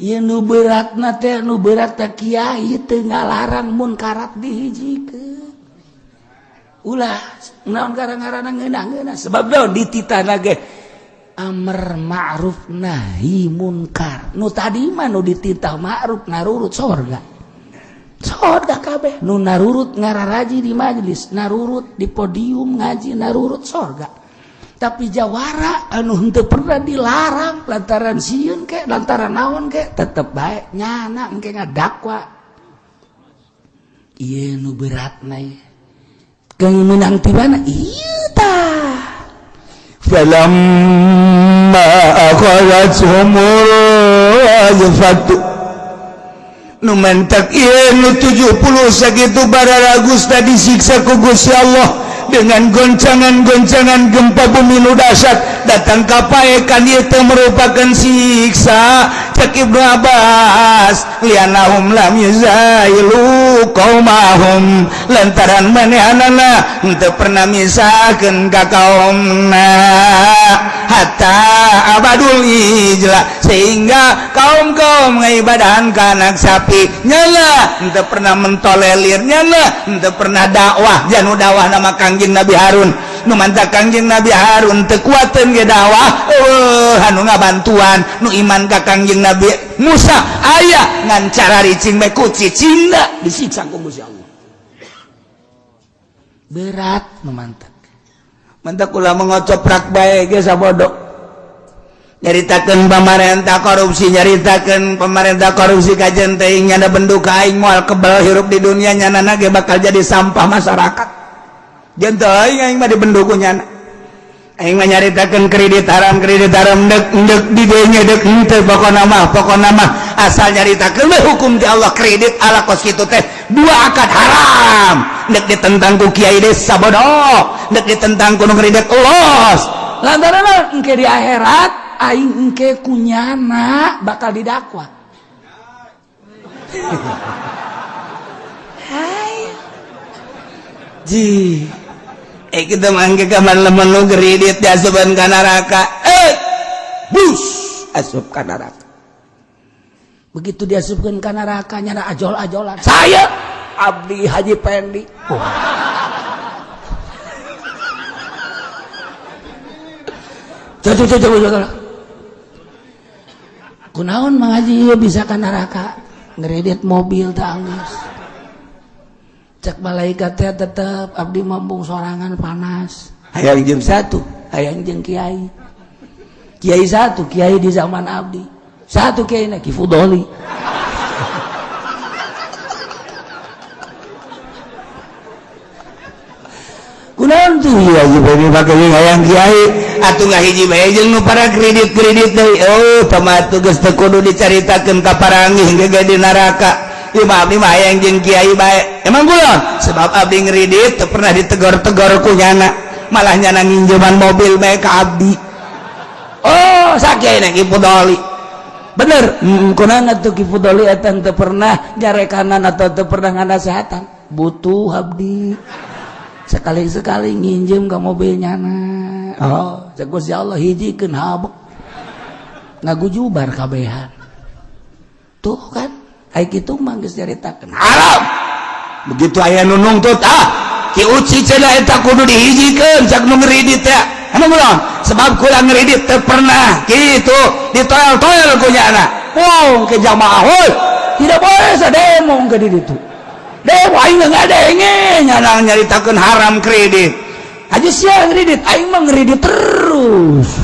Speaker 4: Ieu nu beratna teh, nu berat teh kiai teu ngalarang munkarat dihijikeun. Ulah naon gara-garana ngeunah-ngeunah, sebab naon dititahna ge amar ma'ruf nahi munkar. Nu tadi mah nu dititah ma'ruf narurut sorga. Sorga kabeh nu narurut ngararaji di majelis, narurut di podium ngaji, narurut sorga. Tapi jawara anu henteu pernah dilarang lantaran sieun ke lantaran naon ke, tetep bae nyana engke ngadakwa. Ieu nu beratna ieu. Keung meunang ti mana? Ieu tah.
Speaker 1: Falamma akhadhathumur rajfatu, nu mentak ieu nu 70 sakitu bararagus tadi disiksa ku Gusti Allah dengan goncangan-goncangan gempa bumi nu dahsyat datang ka paekan. Ieu teh merupakan siksa. Cek Ibnu Abbas, lianahum lam yuzailu qaumahum, lantaran manehanana henteu pernah misahkeun ka kaumna, hatta abadul ijla, sehingga kaum-kaum ngaibadahan ka anak sapi, nyana henteu pernah mentolelir, nyana henteu pernah dakwah janu dakwah nama Kangjeng Nabi Harun. Nu mantap Kangjeng Nabi Harun teu kuateun ge dakwah, eueuh anu ngabantuan. Nu iman ka Kangjeng Nabi Musa aya, ngan cara ricing bae ku cicingna
Speaker 4: disiksa ku Gusti Allah. Berat nu mantap.
Speaker 1: Mantap ulah mengocoprak bae ge sabodo. Nyaritakeun pamarentah korupsi, nyaritakeun pemerintah korupsi kajen teuing nyana bendu ka aing moal kebal hirup di dunia, nyana ge bakal jadi sampah masyarakat. Jeung teuing aing mah dibendu ku nyana. Aing mah nyaritakeun kredit haram, kredit haram dek dek di dieu dek henteu, pokona mah asal nyaritakeun we hukum di Allah kredit ala kos kitu teh dua akad haram. Dek ditentang ku kiai desa bodoh, dek ditentang ku nu kredit los.
Speaker 4: Lantaran engke di akhirat aing engke kunyana bakal didakwa.
Speaker 1: Hai. Ji. Kita mah engke kamar lamun nu kredit diasupan ka neraka. Bus asup ka neraka.
Speaker 4: Begitu diasupkeun ka neraka nyana ajol-ajolan. Saya Abdi Haji Pendi. Oh. Coba. Kunaon Mang Haji ieu bisa ka neraka? Ngeredit mobil teh anggeus. Cek malaikat teh tetep abdi mambung sorangan panas.
Speaker 1: Hayang jeung satu,
Speaker 4: hayang jeung kiai. Kiai satu, kiai di zaman abdi. Satu kiai na Ki Fudoli.
Speaker 1: Kunaon tuh ieu Haji Pendi make hayang kiai atuh ngahiji bae jeung nu para kredit-kredit deui. Oh, pamatu geus teu kudu dicaritakeun ka paranggih ge di neraka. Ieu mah abdi mah hayang jeung kiai bae. Emang kunaon? Sebab abdi ngredit teu pernah ditegor-tegor ku nyana. Malah nyana nginjeman mobil bae ka abdi.
Speaker 4: Oh, sakiai na Ki Fudoli. Bener, kunaon atuh Ki Fudoli eta teu pernah nyarekanan atau teu pernah nganasehatan. Butuh abdi. Sekali-sekali nginjem ke mobil nyana. Oh, cek Gusti Allah hijikeun habek. Ngagujubar kabehan. Tuh kan, ai kitu mah geus nyaritakeun
Speaker 1: haram. Begitu aya nu nungtut, ah, Ki Uci cenah eta kudu dihijikeun cak nu ngredit teh. Anu ulah, sebab kula ngredit teu pernah kitu ditoel-toel ku nyana.
Speaker 4: Wong ke jamaah heuy, tidak boleh sademo ke di ditu. Demo aing ngadenge
Speaker 1: nyana nyaritakeun haram kredit.
Speaker 4: Haji sia ngredit, aing mah ngredit terus.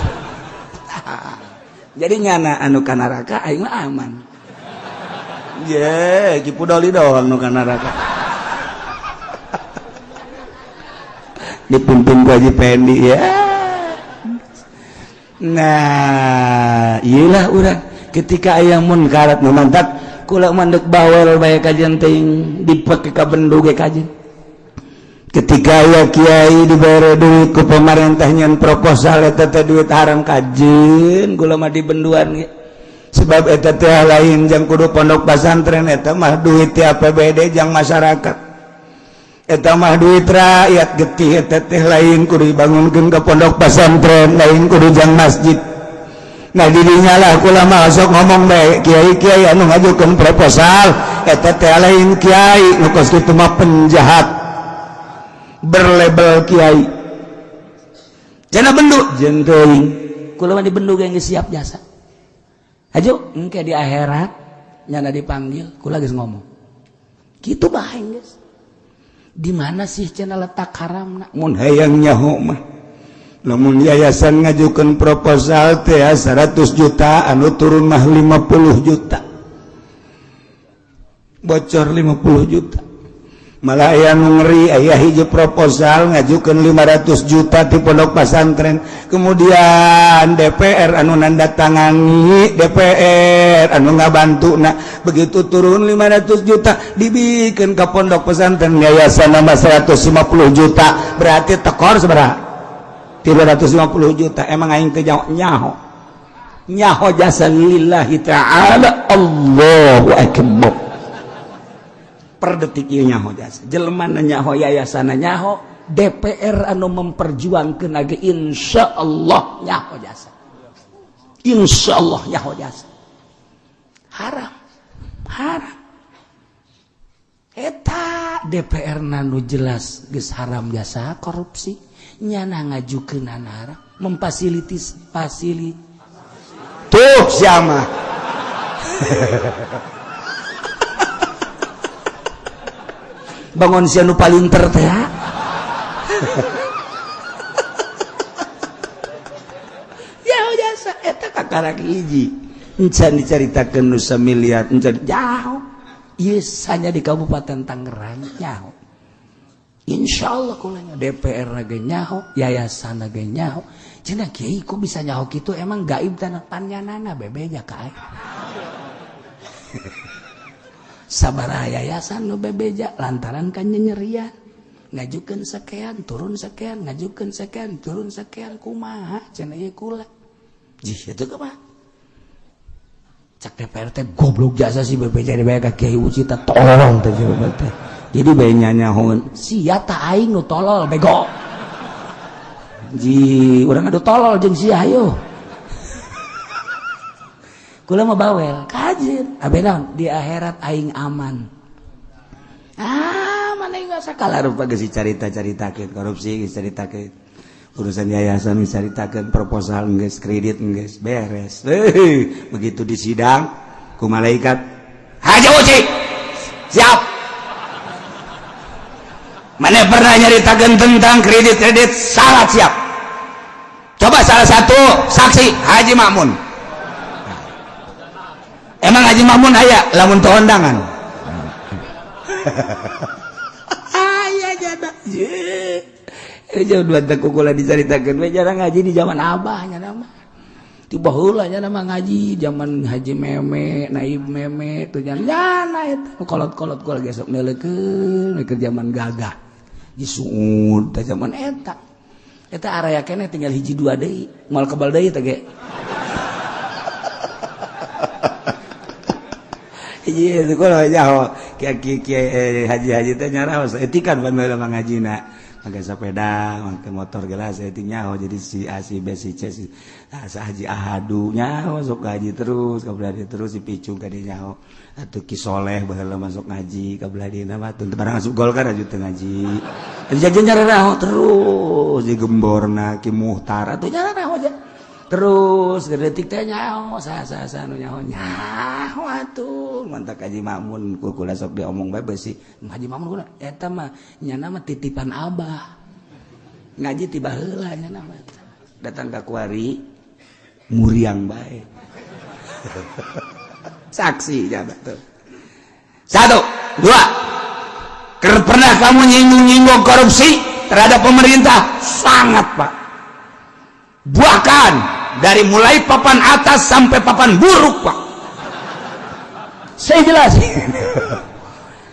Speaker 1: Jadi nyana anu ka neraka aing mah aman. Ye, Ki Fudoli doang nu ka neraka. Dipimpin ku Haji Pendi ya. Nah, iyalah urang ketika aya munkarat nu mantak kula mandek bawel bae kajian teuing dipake ka bendu ge kajian. Ketika aya kiai dibere duit ku pemerintah nyen proposal eta teh duit haram kajian kula mah dibenduan ge. Sebab eta teh lain jang kudu pondok pesantren, eta mah duit ti APBD jang masyarakat. Eta mah duit rakyat getih eta teh lain kudu dibangunkeun ka pondok pesantren, lain kudu jang masjid. Nah didinya lah kula mah sok ngomong bae kiai-kiai anu ngajukeun proposal eta teh lain kiai nu kos kitu mah penjahat berlabel kiai. Jana bendu jeung teuing
Speaker 4: kula mah dibendu ge geus siap jasa. Hajo engke di akhirat nyana dipanggil kula geus ngomong. Kitu bae geus. Di mana sih cenah letak haramna?
Speaker 1: Mun hayang nyaho mah lamun yayasan ngajukeun proposal teh 100 juta anu turun mah 50 juta. Bocor 50 juta. Malah aya nu ngeri aya hiji proposal ngajukeun 500 juta di pondok pesantren. Kemudian DPR anu nandatangani, DPR anu ngabantuna. Begitu turun 500 juta dibikeun ka pondok pesantren yayasan nama 150 juta. Berarti tekor sabaraha? 350 juta. Emang aing teh nyaho. Nyaho jasa lillahi ta'ala. Allahu akbar. Per detik ieu nyaho jasa. Jelema nyaho, yayasan nyaho,
Speaker 4: DPR anu memperjuangkeun ge insyaallah nyaho jasa. Insyaallah nyaho jasa. Haram. Haram. Eta DPR nu jelas geus haram jasa korupsi, nyana ngajukeun haram, memfasilitis fasili.
Speaker 1: Tuh siapa?
Speaker 4: Bangun sia nu palinter teh. Ya nyaho jasa eta kakarak hiji.
Speaker 1: Encan dicaritakeun nu samiliar, encan
Speaker 4: nyaho. Ieu hanya di Kabupaten Tangerang nyaho. Insya Allah kulanya DPR ge nyaho, yayasan ge nyaho. Cenah kiai kok bisa nyaho kitu, emang gaib tanah panyanana bebeja ka aing. Sabaraha yayasan nu bebeja lantaran kan nyenyerian. Ngajukeun sekian, turun sekian, ngajukeun sekian, turun sekian, kumaha cenah ieu kula. Jih eta kumaha? Cak DPR teh goblok jasa si bebeja dibayar ka Kiai Uci teh tolol teh teh. Jadi bae nyanyahoeun sia ta aing nu tolol bego. Ji urang adu tolol jeung sia hayo. Kula mah bawel kajeun abe naon di akhirat aing aman. Ah mana enggak
Speaker 1: sakala rupa geus dicarita-caritakeun korupsi geus caritakeun urusan yayasan geus caritakeun proposal geus kredit geus beres. Heuh, begitu di sidang ku malaikat Haji Uci siap. Mana pernah nyaritakeun tentang kredit-kredit sangat siap. Coba salah satu saksi Haji Makmun. Emang Haji Makmun aya lamun teu ondangan.
Speaker 4: Aya jada.
Speaker 1: Ye. Jauh dua teh kukula dicaritakeun we jarang ngaji di zaman
Speaker 4: abah nya nama. Ti baheula nya nama ngaji zaman Haji Meme, Naib Meme tuh nya eta kolot-kolot kula gesok neuleukeun keur zaman gagah. Disuud teh zaman eta. Eta area keneh tinggal hiji dua deui, moal kebal deui teh ge.
Speaker 1: Iya, itu kalau nyaho kiai haji-haji teh nyaraho saeutik pan baheula mah ngajina. Make sepeda, make motor gelas saeutik nyaho jadi si A si B si C si ah, Haji Ahadu nyaho sok ngaji terus ka belah terus si Picung ka dieu nyaho. Atuh Ki Soleh baheula masuk ngaji ka belah dieu mah teu barang asup Golkar aju teu ngaji. Atuh jajan nyaraho terus di Gemborna Ki Muhtar atuh
Speaker 4: nyaraho aja. Terus detik teh nyaho sa sa nu nyaho nyaho atuh
Speaker 1: mantak Haji Makmun ku kula sok diomong bae beusi
Speaker 4: Haji Makmun kula eta mah nyana mah titipan abah ngaji ti baheula nyana mah
Speaker 1: datang ka kuari muriang bae. Saksi jaba tuh. Satu, dua. Pernah kamu nyinggung-nyinggung korupsi terhadap pemerintah? Sangat, Pak. Bahkan dari mulai papan atas sampai papan buruk, Pak. Saya jelasin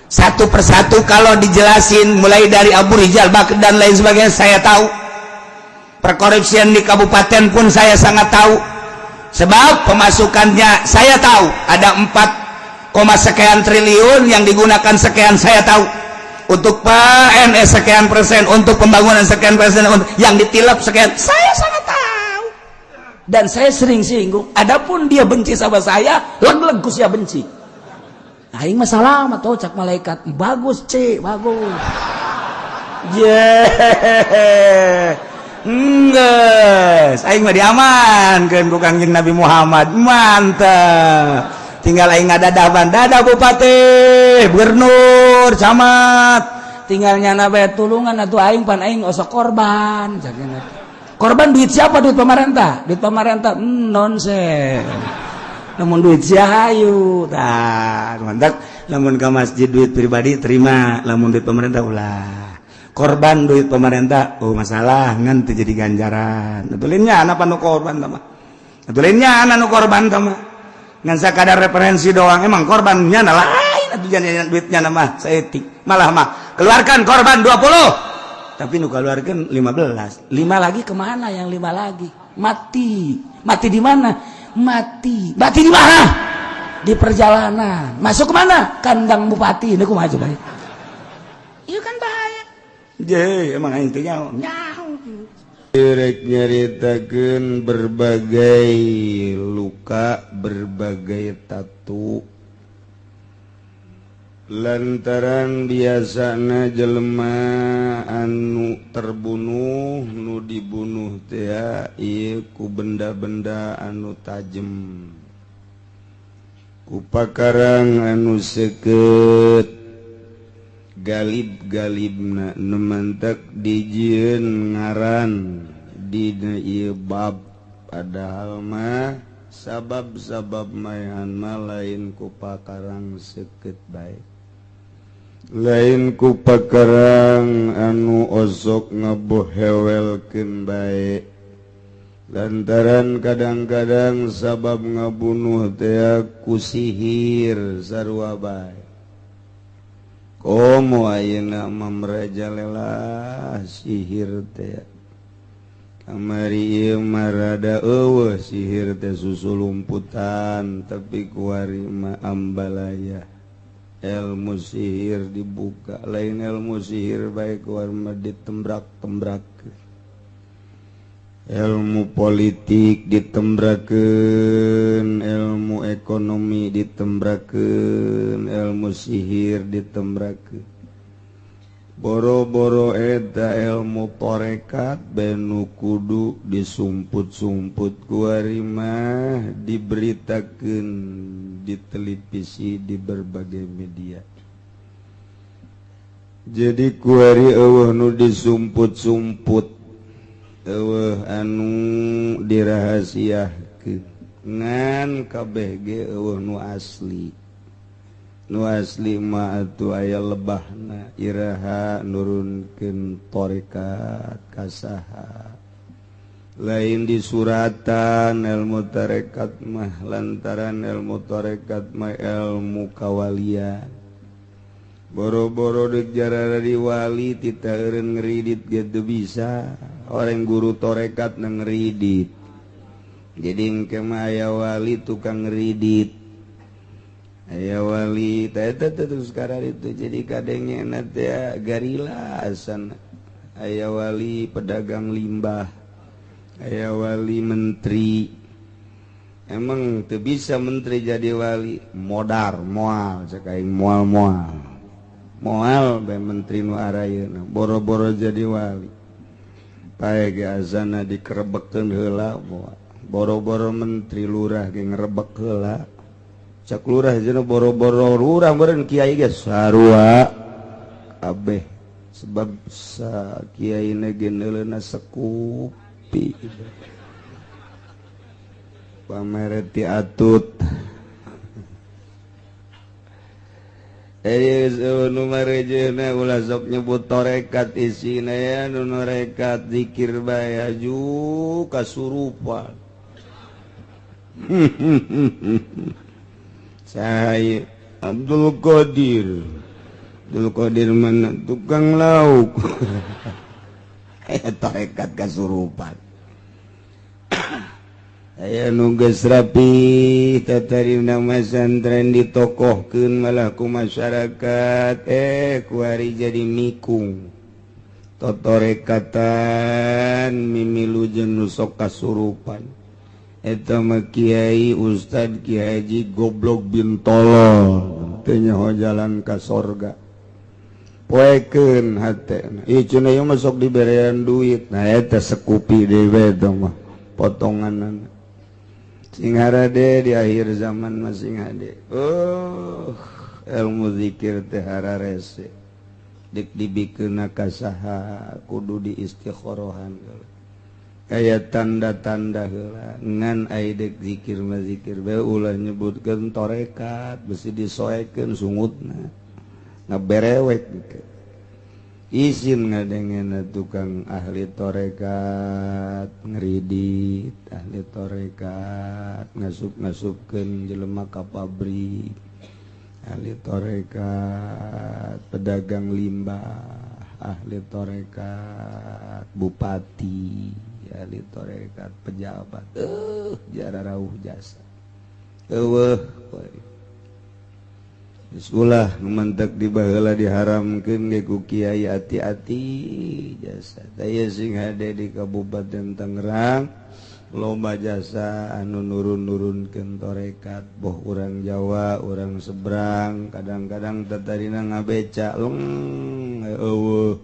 Speaker 1: satu persatu kalau dijelasin mulai dari Abu Rizal Bakri dan lain sebagainya saya tahu. Perkorupsian di kabupaten pun saya sangat tahu. Sebab pemasukannya saya tahu ada 4, sekian triliun yang digunakan sekian saya tahu. Untuk PNS sekian persen, untuk pembangunan sekian persen, untuk yang ditilap sekian,
Speaker 4: saya sangat tahu. Dan saya sering singgung, adapun dia benci sama saya, leg-leg ku sia benci. Aing mah salam atau cak malaikat, bagus C, bagus.
Speaker 1: Yeah. Enggeus, aing mah diamankeun ku Kangjeng Nabi Muhammad. Mantap. Tinggal aing ngadadaban, dadah bupati, gubernur, camat.
Speaker 4: Tinggal nyana bae tulungan atuh aing pan aing osok korban. Korban duit siapa? Duit pemerintah. Duit pemerintah nonsen.
Speaker 1: Namun duit sia hayu. Tah, mantap. Lamun ka masjid duit pribadi terima, lamun duit pemerintah ulah. Korban duit pemerintah, oh masalah ngan teu jadi ganjaran. Atulinnya anak nu korban tah mah. Atulinnya anak nu korban tah mah. Ngan sakadar referensi doang, emang korbannya na lain atuh jangan duitnya mah saeutik. Malah mah keluarkan korban 20. Tapi nu keluarkan 15.
Speaker 4: 5 lagi kemana yang 5 lagi? Mati. Mati di mana? Mati. Mati di mana? Di perjalanan. Masuk kemana? Kandang bupati. Ini kumaha coba? Itu kan bahaya.
Speaker 1: Je, emang intinya
Speaker 4: nyaho.
Speaker 5: Rek nyaritakeun berbagai luka, berbagai tatu. Lantaran biasana jelema anu terbunuh, nu dibunuh teh ieu ku benda-benda anu tajem, ku pakarang anu seukeut. Galib-galibna nu mantak dijieun ngaran dina ieu bab. Padahal mah sabab-sabab maehan mah lain ku pakarang seukeut bae, lain ku pakarang anu osok ngabohewelkeun bae. Lantaran kadang-kadang sabab ngabunuh teh ku sihir sarua bae. Komo ayeuna mah merajalela sihir teh. Kamari ieu mah rada eueuh sihir teh susu lumputan, tapi kuari mah ambalaya. Ilmu sihir dibuka, lain ilmu sihir bae kuari mah ditembrak-tembrak. Ilmu politik ditembrakeun, ilmu ekonomi ditembrakeun, ilmu sihir ditembrakeun. Boro-boro eta ilmu torekat benu kudu disumput-sumput kuari mah diberitakeun di televisi, di berbagai media. Jadi kuari eueuh nu disumput-sumput, eueuh anu dirahasiakeun, ngan kabeh ge eueuh nu asli. Nu asli mah atuh aya lebahna iraha nurunkeun tarekat kasaha. Lain disuratan ilmu tarekat mah, lantaran ilmu tarekat mah ilmu kawalian. Boro-boro deuk jarara di wali tita eureun ngeridit ge teu bisa. Orang guru tarekat na ngeridit. Jadi engke mah aya wali tukang ngeridit. Aya wali teh eta terus sekarang itu jadi kadengena teh garila asana. Aya wali pedagang limbah, aya wali menteri. Emang teu bisa menteri jadi wali, modar moal cek aing moal-moal. Moal bae menteri nu arayeuna, boro-boro jadi wali. Pae ge azana dikerebekkeun heula moal. Boro-boro menteri lurah ge ngerebek heula. Cak lurah jeung boro-boro lurah meureun kiai ge sarua kabeh, sebab sa kiai na ge neuleuna sekupi. Pamereti atut. Nu marejena ulah sok nyebut torekat isina ya, nu norekat zikir bae aju kasurupan. Saya Abdul Qadir, Abdul Qadir mana tukang lauk. Tarekat kasurupan. Aya nu geus rapi tatarina masantren ditokohkeun malah ku masyarakat, kuari jadi mikung. Totorekatan mimilu jeung nu sok kasurupan. Eta mah kiai ustad kiai haji goblok bin tolol teu nyaho jalan ka sorga. Poekeun hatena. Ieu cenah ieu mah sok diberean duit. Nah eta sekupi deui eta mah potonganna. Sing harade di akhir zaman mah sing hade. Oh, ilmu zikir teh hararese. Dik dibikeunna ka saha kudu diistikhorohan heula. Aya tanda-tanda heula ngan ai dek zikir mah zikir bae ulah nyebutkeun tarekat besi disoekeun sungutna ngaberewek isin ngadengena tukang ahli tarekat ngeridit, ahli tarekat ngasup-ngasupkeun jelema ka pabrik, ahli tarekat pedagang limbah, ahli tarekat bupati, ahli tarekat pejabat, jara rauh jasa eueuh. Geus ulah nu mantek di baheula diharamkeun ge ku kiai ati-ati jasa. Taya sing hade di Kabupaten Tangerang loba jasa anu nurun-nurunkeun tarekat, boh urang Jawa, urang seberang, kadang-kadang tatarina ngabeca leng eueuh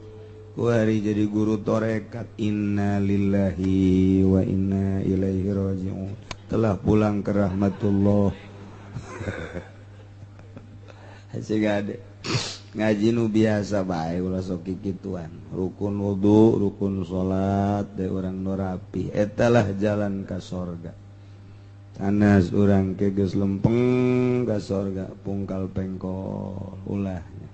Speaker 5: kuari jadi guru tarekat. Innalillahi wa inna ilaihi raji'un, telah pulang ke rahmatullah. Sing hade Ngaji nu biasa bae, ulah sok kikituan. Rukun wudu, rukun salat de urang nu rapi, eta lah jalan ka sorga. Sanes urang ke geus lempeng ka sorga pungkal pengkol, ulahnya.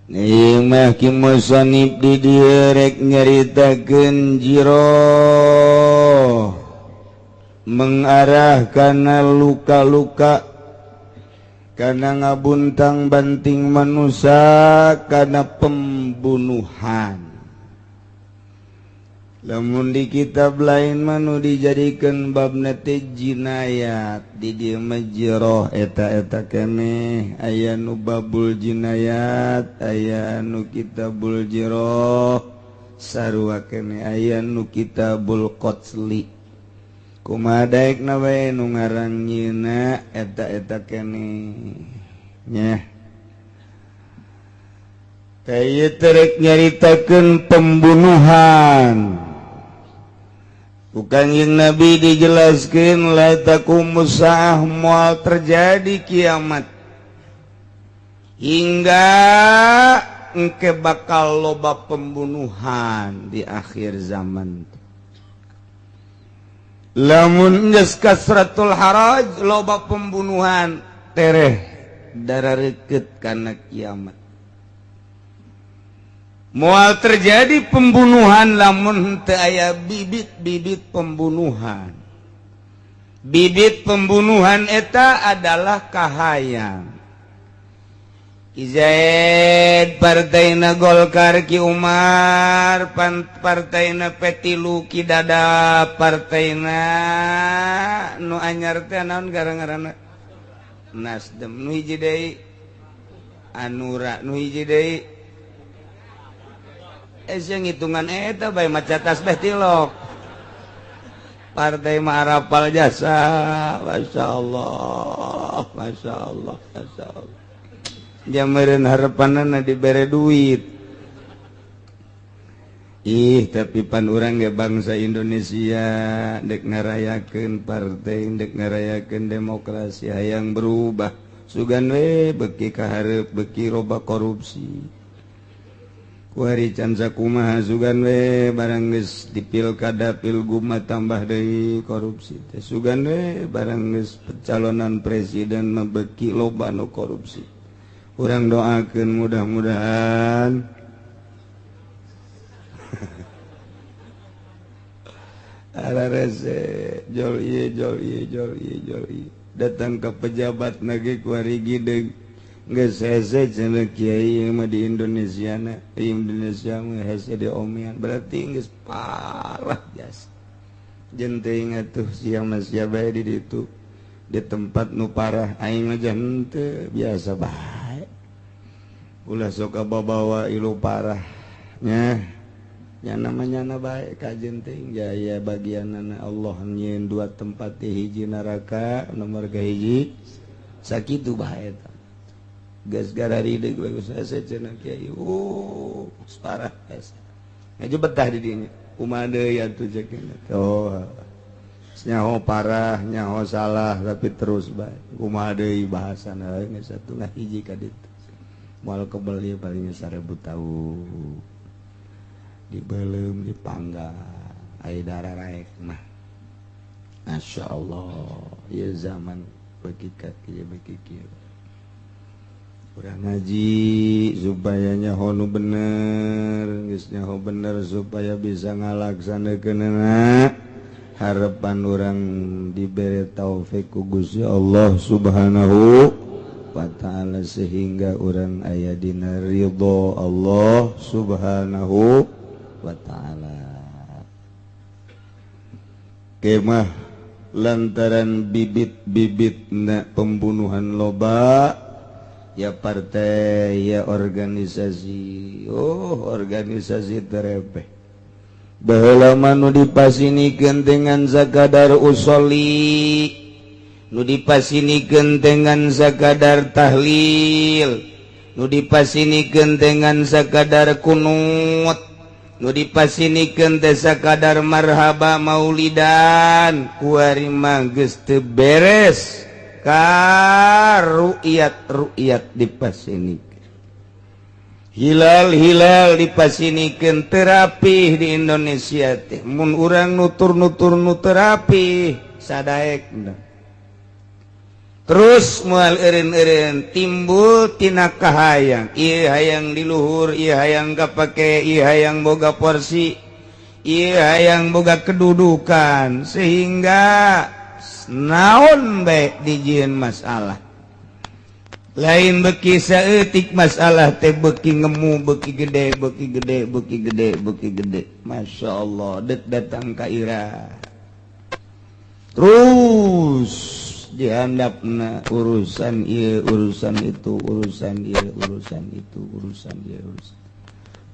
Speaker 5: Nih mah ki musonib di dieu rek nyaritakeun jiroh, mengarah kana luka-luka, karena ngabuntang banting manusia, karena pembunuhan. Lamun di kitab lain manu dijadikan bab teh jinayat, di dieu mah jiroh. Eta-eta keneh, aya nu babul jinayat, aya nu kitabul jiroh, sarua keneh aya nu kitabul qatli. Kumaha daekna wae nu ngarang nyieuna, eta-eta keneh nya. Teh nyaritakeun pembunuhan. Ku Kanjeng Nabi dijelaskan, la taqumus saah, moal terjadi kiamat hingga engke bakal loba pembunuhan di akhir zaman. Lamun geus kasratul haraj, loba pembunuhan, tereh darah reket karena kiamat. Moal terjadi pembunuhan lamun teu aya bibit-bibit pembunuhan. Bibit pembunuhan eta adalah kahayang. Ki Zaid partainya Golkar, Ki Umar partainya P3, Ki Dada partainya nu anyar teh naon gara-garana, Nasdem, nu hiji deui Hanura, nu hiji deui eh sing hitungan eta bae, maca tasbih tilok partai mah arapal jasa. Masya Allah, Masya Allah, Masya Allah. Jameureun harapanana dibere duit. Ih, tapi pan urang ge bangsa Indonesia, dek ngarayakeun partai, dek ngarayakeun demokrasi, hayang berubah, sugan we beki kaharep beki loba korupsi. Kuari can sakumaha, sugan we barang geus di pilkada pilgub mah tambah deui korupsi teh. Sugan we barang geus pencalonan presiden mah beki loba nu korupsi. Urang doakeun mudah-mudahan ararese jol ieu, jol ieu, jol ieu, jol ieu. Datang ke pejabat nage kuari gideg. Geus hese cenah kiai mah di Indonesia na, di Indonesia mah hese diomean, berarti geus parah jasa. Jeung teuing atuh sia mah, sia bae di ditu di tempat nu parah, aing mah henteu, biasa bae. Ulah sok bawa ilu parah nya nya, namanya na bae kajen teuing jaya bagianana. Allah nyieun dua tempat, di hiji neraka, nomor ke hiji sakitu bae eta. Geus gararideug bagus hese cenah kiai, oh parah hese. Ngaji betah di dinya, kumaha deui atuh cek. Oh, nyaho parah, nyaho salah, tapi terus bae. Kumaha deui bahasana, geus satu hiji ka ditu moal kebeli, paling 1000 tahun dibelum, dipanggang ai darah raek mah. Masya Allah ya, zaman beki ka kieu, beki kieu. Urang ngaji supaya nyaho nu bener, geus nyaho bener supaya bisa ngalaksanakeunana. Harapan urang diberi taufik ku Gusti Allah Subhanahu wa Ta'ala sehingga urang aya dina ridho Allah Subhanahu wa Ta'ala. Kemah lantaran bibit-bibit na pembunuhan loba ya, partai ya, organisasi, oh, organisasi terepeh. Baheula mah nu dipasinikeun dengan sakadar usoli, nu dipasinikeun dengan sakadar tahlil, nu dipasinikeun dengan sakadar kunut, nu dipasinikeun teh sakadar marhaba maulidan. Kuari mah geus teu beres. ka ru'yat ru'yat dipasini, hilal hilal dipasinikeun. Terapi di Indonesia teh mun urang nutur-nutur nu terapi sadaek. Terus moal eureun-eureun timbul tina kahayang ieu, hayang di luhur ieu, hayang kapake ieu, hayang boga porsi ieu, hayang boga kedudukan, sehingga naon bae dijieun masalah. Lain beki saeutik masalah teh, beki ngemu, beki gede, beki gede, beki gede, beki gede. Masya Allah, dek datang ka ira terus dihandapna urusan ieu, urusan itu, urusan ieu, urusan itu, urusan ieu, urusan.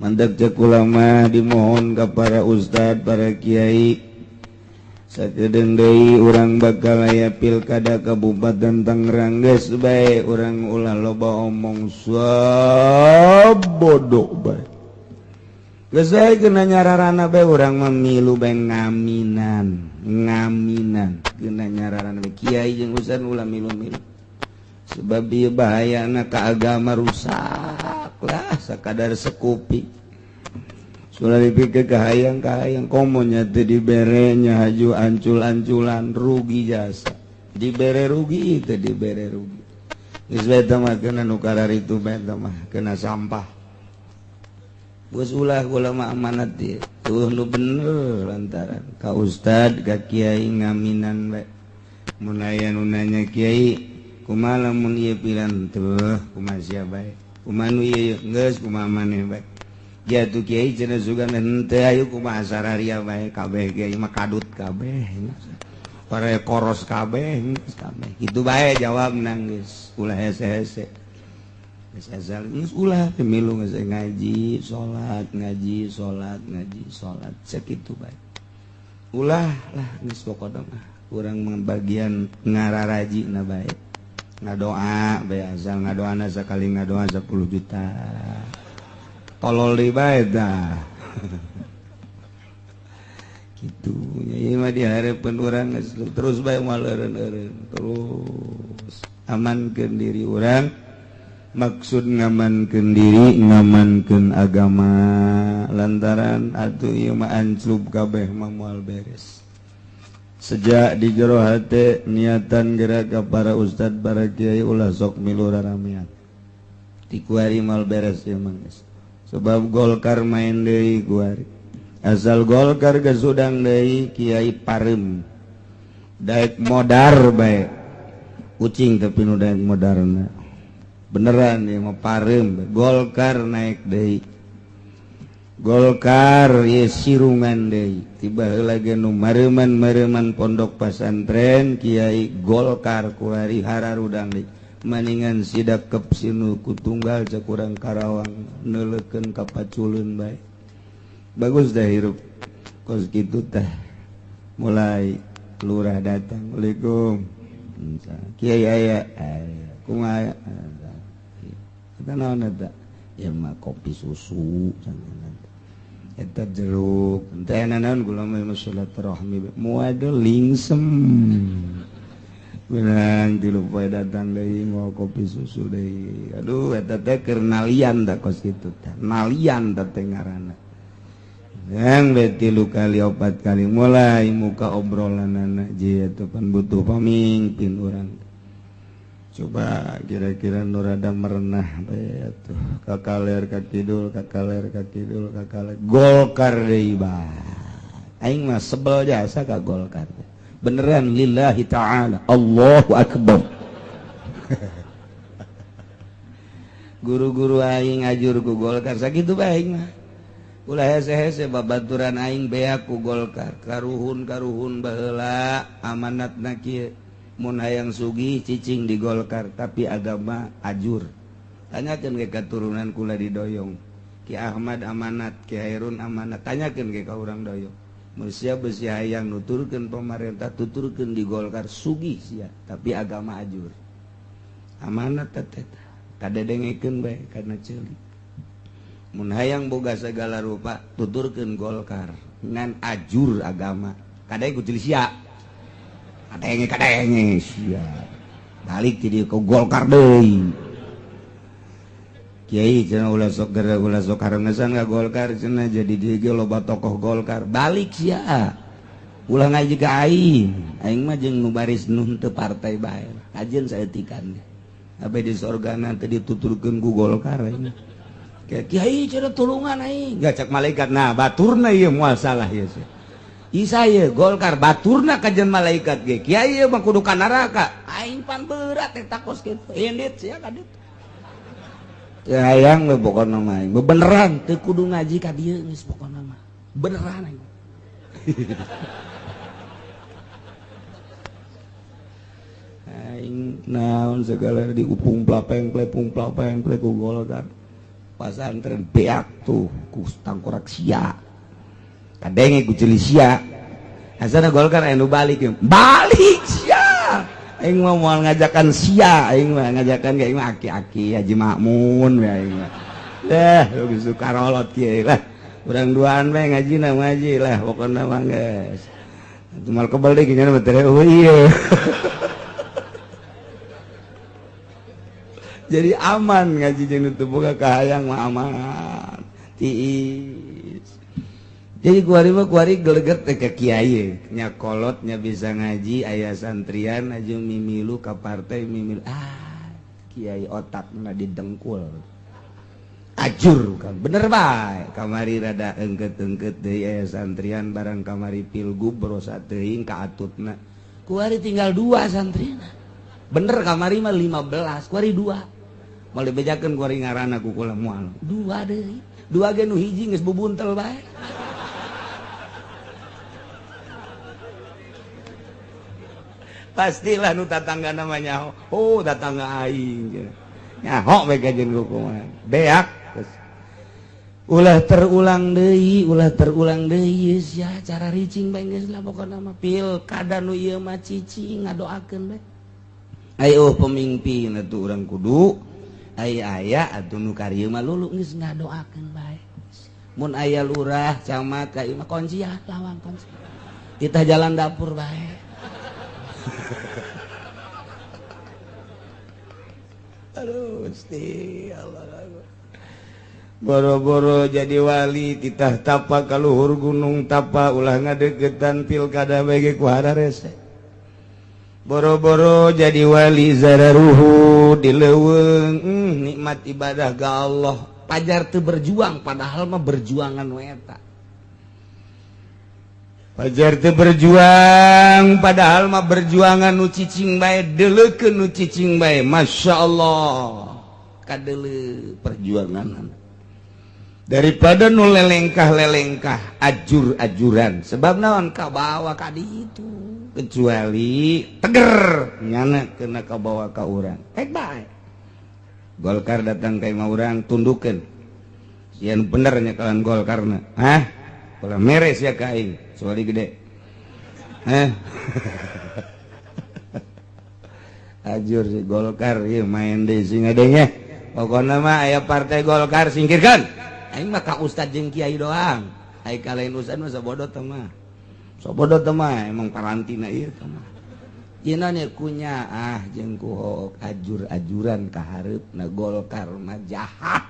Speaker 5: Mandek cek ulama, dimohon ke para ustad, para kiai, sakedeung deui urang bakal aya pilkada Kabupaten Tangerang. Geus bae urang ulah loba omong, bodoh bae. Geus bae kena nyararana bae, urang memilu bae, ngaminan ngaminan kena nyararana bae. Kiai jeung ustad ulah milu-milu, sebab ieu bahayana ka agama rusak lah. Sakadar sekupi sudah dipikir kahayang kahayang, komonya teu diberenya haju ancul-anculan, rugi jasa. Dibere rugi, itu dibere rugi. Geus bae mah kena nu itu bae mah kena sampah. Geus ulah, kula mah amanat ieu tuh nu bener lantaran ka ustad, ka kiai, ngaminan bae. Mun aya nu nanya, "Kiai, kumaha lamun ieu pilihan?" "Tuh kumaha sia bae, kumaha nu ieu, geus kumaha maneh bae." Jatuh kiai cenah sugan henteu, ayo kumaha sararia bae, kabeh kiai mah kadut kabeh, para koros kabeh, kabeh kitu bae jawab. Geus ulah hese-hese, geus asal geus ulah pemilu, geus ngaji salat, ngaji salat, ngaji salat, sakitu bae. Ulah lah, geus pokona mah urang bagian ngararaji na bae, ngadoa bae. Asal ngadoana sakali ngadoa 10 juta, tolol deui bae dah gitu nya. Ieu mah dihareupeun urang terus bae, moal eureun-eureun, terus amankeun diri urang. Maksud ngamankeun diri, ngamankeun agama, lantaran atuh ieu mah anclub kabeh mah moal beres. Sejak di jero hate niatan gerak ke para ustad, para kiai, ulah sok milu raramean ti kuari, moal beres ieu mah geus. Sebab Golkar main deui kuari. Asal Golkar gesudang deui, kiai parem daek modar bae, kucing tapi nu daek modarna beneran ieu mah parem. Golkar naik deui, Golkar ye sirungan deui. Tiba heula ge nu mareuman-mareuman pondok pasantren, kiai Golkar kuari hararudang deui. Maningan sidak kep sinu kutunggal, cek urang Karawang, neuleukeun ka paculeun bae. Bagus dah hirup kos kitu teh. Mulai lurah datang, "Assalamualaikum, kiai aya?" "Aya." "Kumaha eta, naon eta?" "Ya mah kopi susu eta, jeruk teh, naon gula mah silaturahmi." Muad lingsem benang tilu poe datang deui, mau kopi susu deui. Aduh, eta teh keur nalian da kos kitu teh, nalian teh ngaranna. Yang be tilu kali, opat kali, mulai muka obrolan anak je itu pan butuh pemimpin urang. Coba kira-kira nu rada merenah bae atuh, ka kaler ka kidul, ka kaler ka kidul, ka kaler. Golkar deui bah, aing mah sebel jasa ka Golkar beneran, lillahi ta'ala. Allahu akbar. Guru-guru aing ajur ku Golkar, sakitu bae aing mah. Ulah hese-hese, babaturan aing beak ku Golkar. Karuhun karuhun baheula amanatna kieu, mun hayang sugih cicing di Golkar, tapi agama ajur. Tanyakeun ke katurunan kula di Doyong, Ki Ahmad amanat, Ki Hairun amanat. Tanyakeun ke ka urang Doyong. Mun sia besi hayang nuturkeun pemerintah, tuturkeun di Golkar, sugih sia, tapi agama ajur. Amanat teh kadedengekeun bae kana ceuli. Mun hayang boga segala rupa, tuturkeun Golkar, ngan ajur agama. Kadenge ku ceuli sia, kadenge, kadenge sia. Balik jadi ke Golkar deui. Kiai cenah ulah sok geura ulah sok harengesan ka Golkar cenah jadi dieu ge loba tokoh Golkar. Balik sia. Ulah ngaji ka aing. Aing mah jeung nu baris nu henteu partai bae. Kajeun saeutikan. Abe di sorgana teu dituturkeun ku Golkar aing. Kiai cenah tulungan aing. Gak cak malaikat. Nah baturna ieu moal salah ieu. Isa ye Golkar baturna kajen malaikat ge. Kiai ieu mah kudu ka neraka. Aing pan berat eta kos kitu. Indit sia ka ditu. Teu hayang we pokona mah aing. Bebeneran teu kudu ngaji ka dieu geus pokona mah. Beneran aing. Aing naon segala diupung plapeng plepung plapeng plek ku Golkar. Pasantren beak tuh ku tangkorak sia. Kadenge ku ceuli sia. Asana Golkar anu balik balik sia. Aing mah moal ngajakan sia, aing mah ngajakan ka aing mah aki-aki Haji Makmun we aing mah. Deh, geus karolot kieu lah. Urang duaan we ngajina ngaji lah pokona mah geus. Atuh kebel deui nya mah teh eueuh ieu. Jadi aman ngaji jeung nu teu boga kahayang mah aman. Tiis. Jadi kuari mah kuari geleget teh ka kiai, nya kolotnya bisa ngaji aya santrian aja mimilu ka partai mimilu. Ah, kiai otakna didengkul. Ajur kan bener bae. Kamari rada engket-engket deui aya santrian barang kamari pilgub rosa teuing ka atutna. Kuari tinggal 2 santrina. Bener kamari mah 15, kuari 2. Moal dibejakeun kuari ngaranna ku kula moal. 2 deui. 2 ge nu hiji geus bubuntel bae. Pastilah nu tatangga namanya oh tatangga aing nyaho we kajeun kumaha beak ulah terulang deui sia cara ricing bae geus lah pokona mah pilkada nu ieu mah cicing ngadoakeun bae ayo pemimpin atuh urang kudu aya aya atuh nu karieu mah lulu geus ngadoakeun bae mun aya lurah camat ka ieu mah kuncian lawang kunci kita jalan dapur bae. Aduh, Gusti Allah. Boro-boro jadi wali titah tapa kaluhur gunung tapa ulah ngadeukeutan pilkada bae ku hararese. Boro-boro jadi wali zararuhu di leuweung nikmat ibadah ga Allah. Pajar teu berjuang padahal mah berjuangan we eta. Pajar teu berjuang padahal mah berjuangan nu cicing bae deuleukeun nu cicing bae Masya Allah kadeuleu perjuangan daripada nu lelengkah-lelengkah ajur-ajuran sebab naon kabawa ka ditu kecuali teger nyana kena kabawa ka urang ek bae Golkar datang ka imah urang tundukeun sieun bener nya kalan Golkarna hah ulah meres ya ka aing soalnya gede ajur si Golkar ieu main deui sing adenya pokona mah aya partai Golkar singkirkan aing mah ka ustad jeung kiai doang ai ka lain ustad mah sabodo teh mah sabodo teh mah emang karantina ieu teh mah Cina nya kunya ah jeung ku hook ajur-ajuran ka hareupna Golkar mah jahat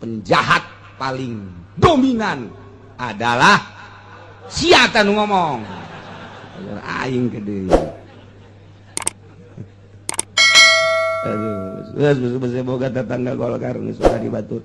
Speaker 5: penjahat paling dominan adalah siapa nu ngomong aing gede. Aduh, geus boga tetangga Golkar geus suka dibatut.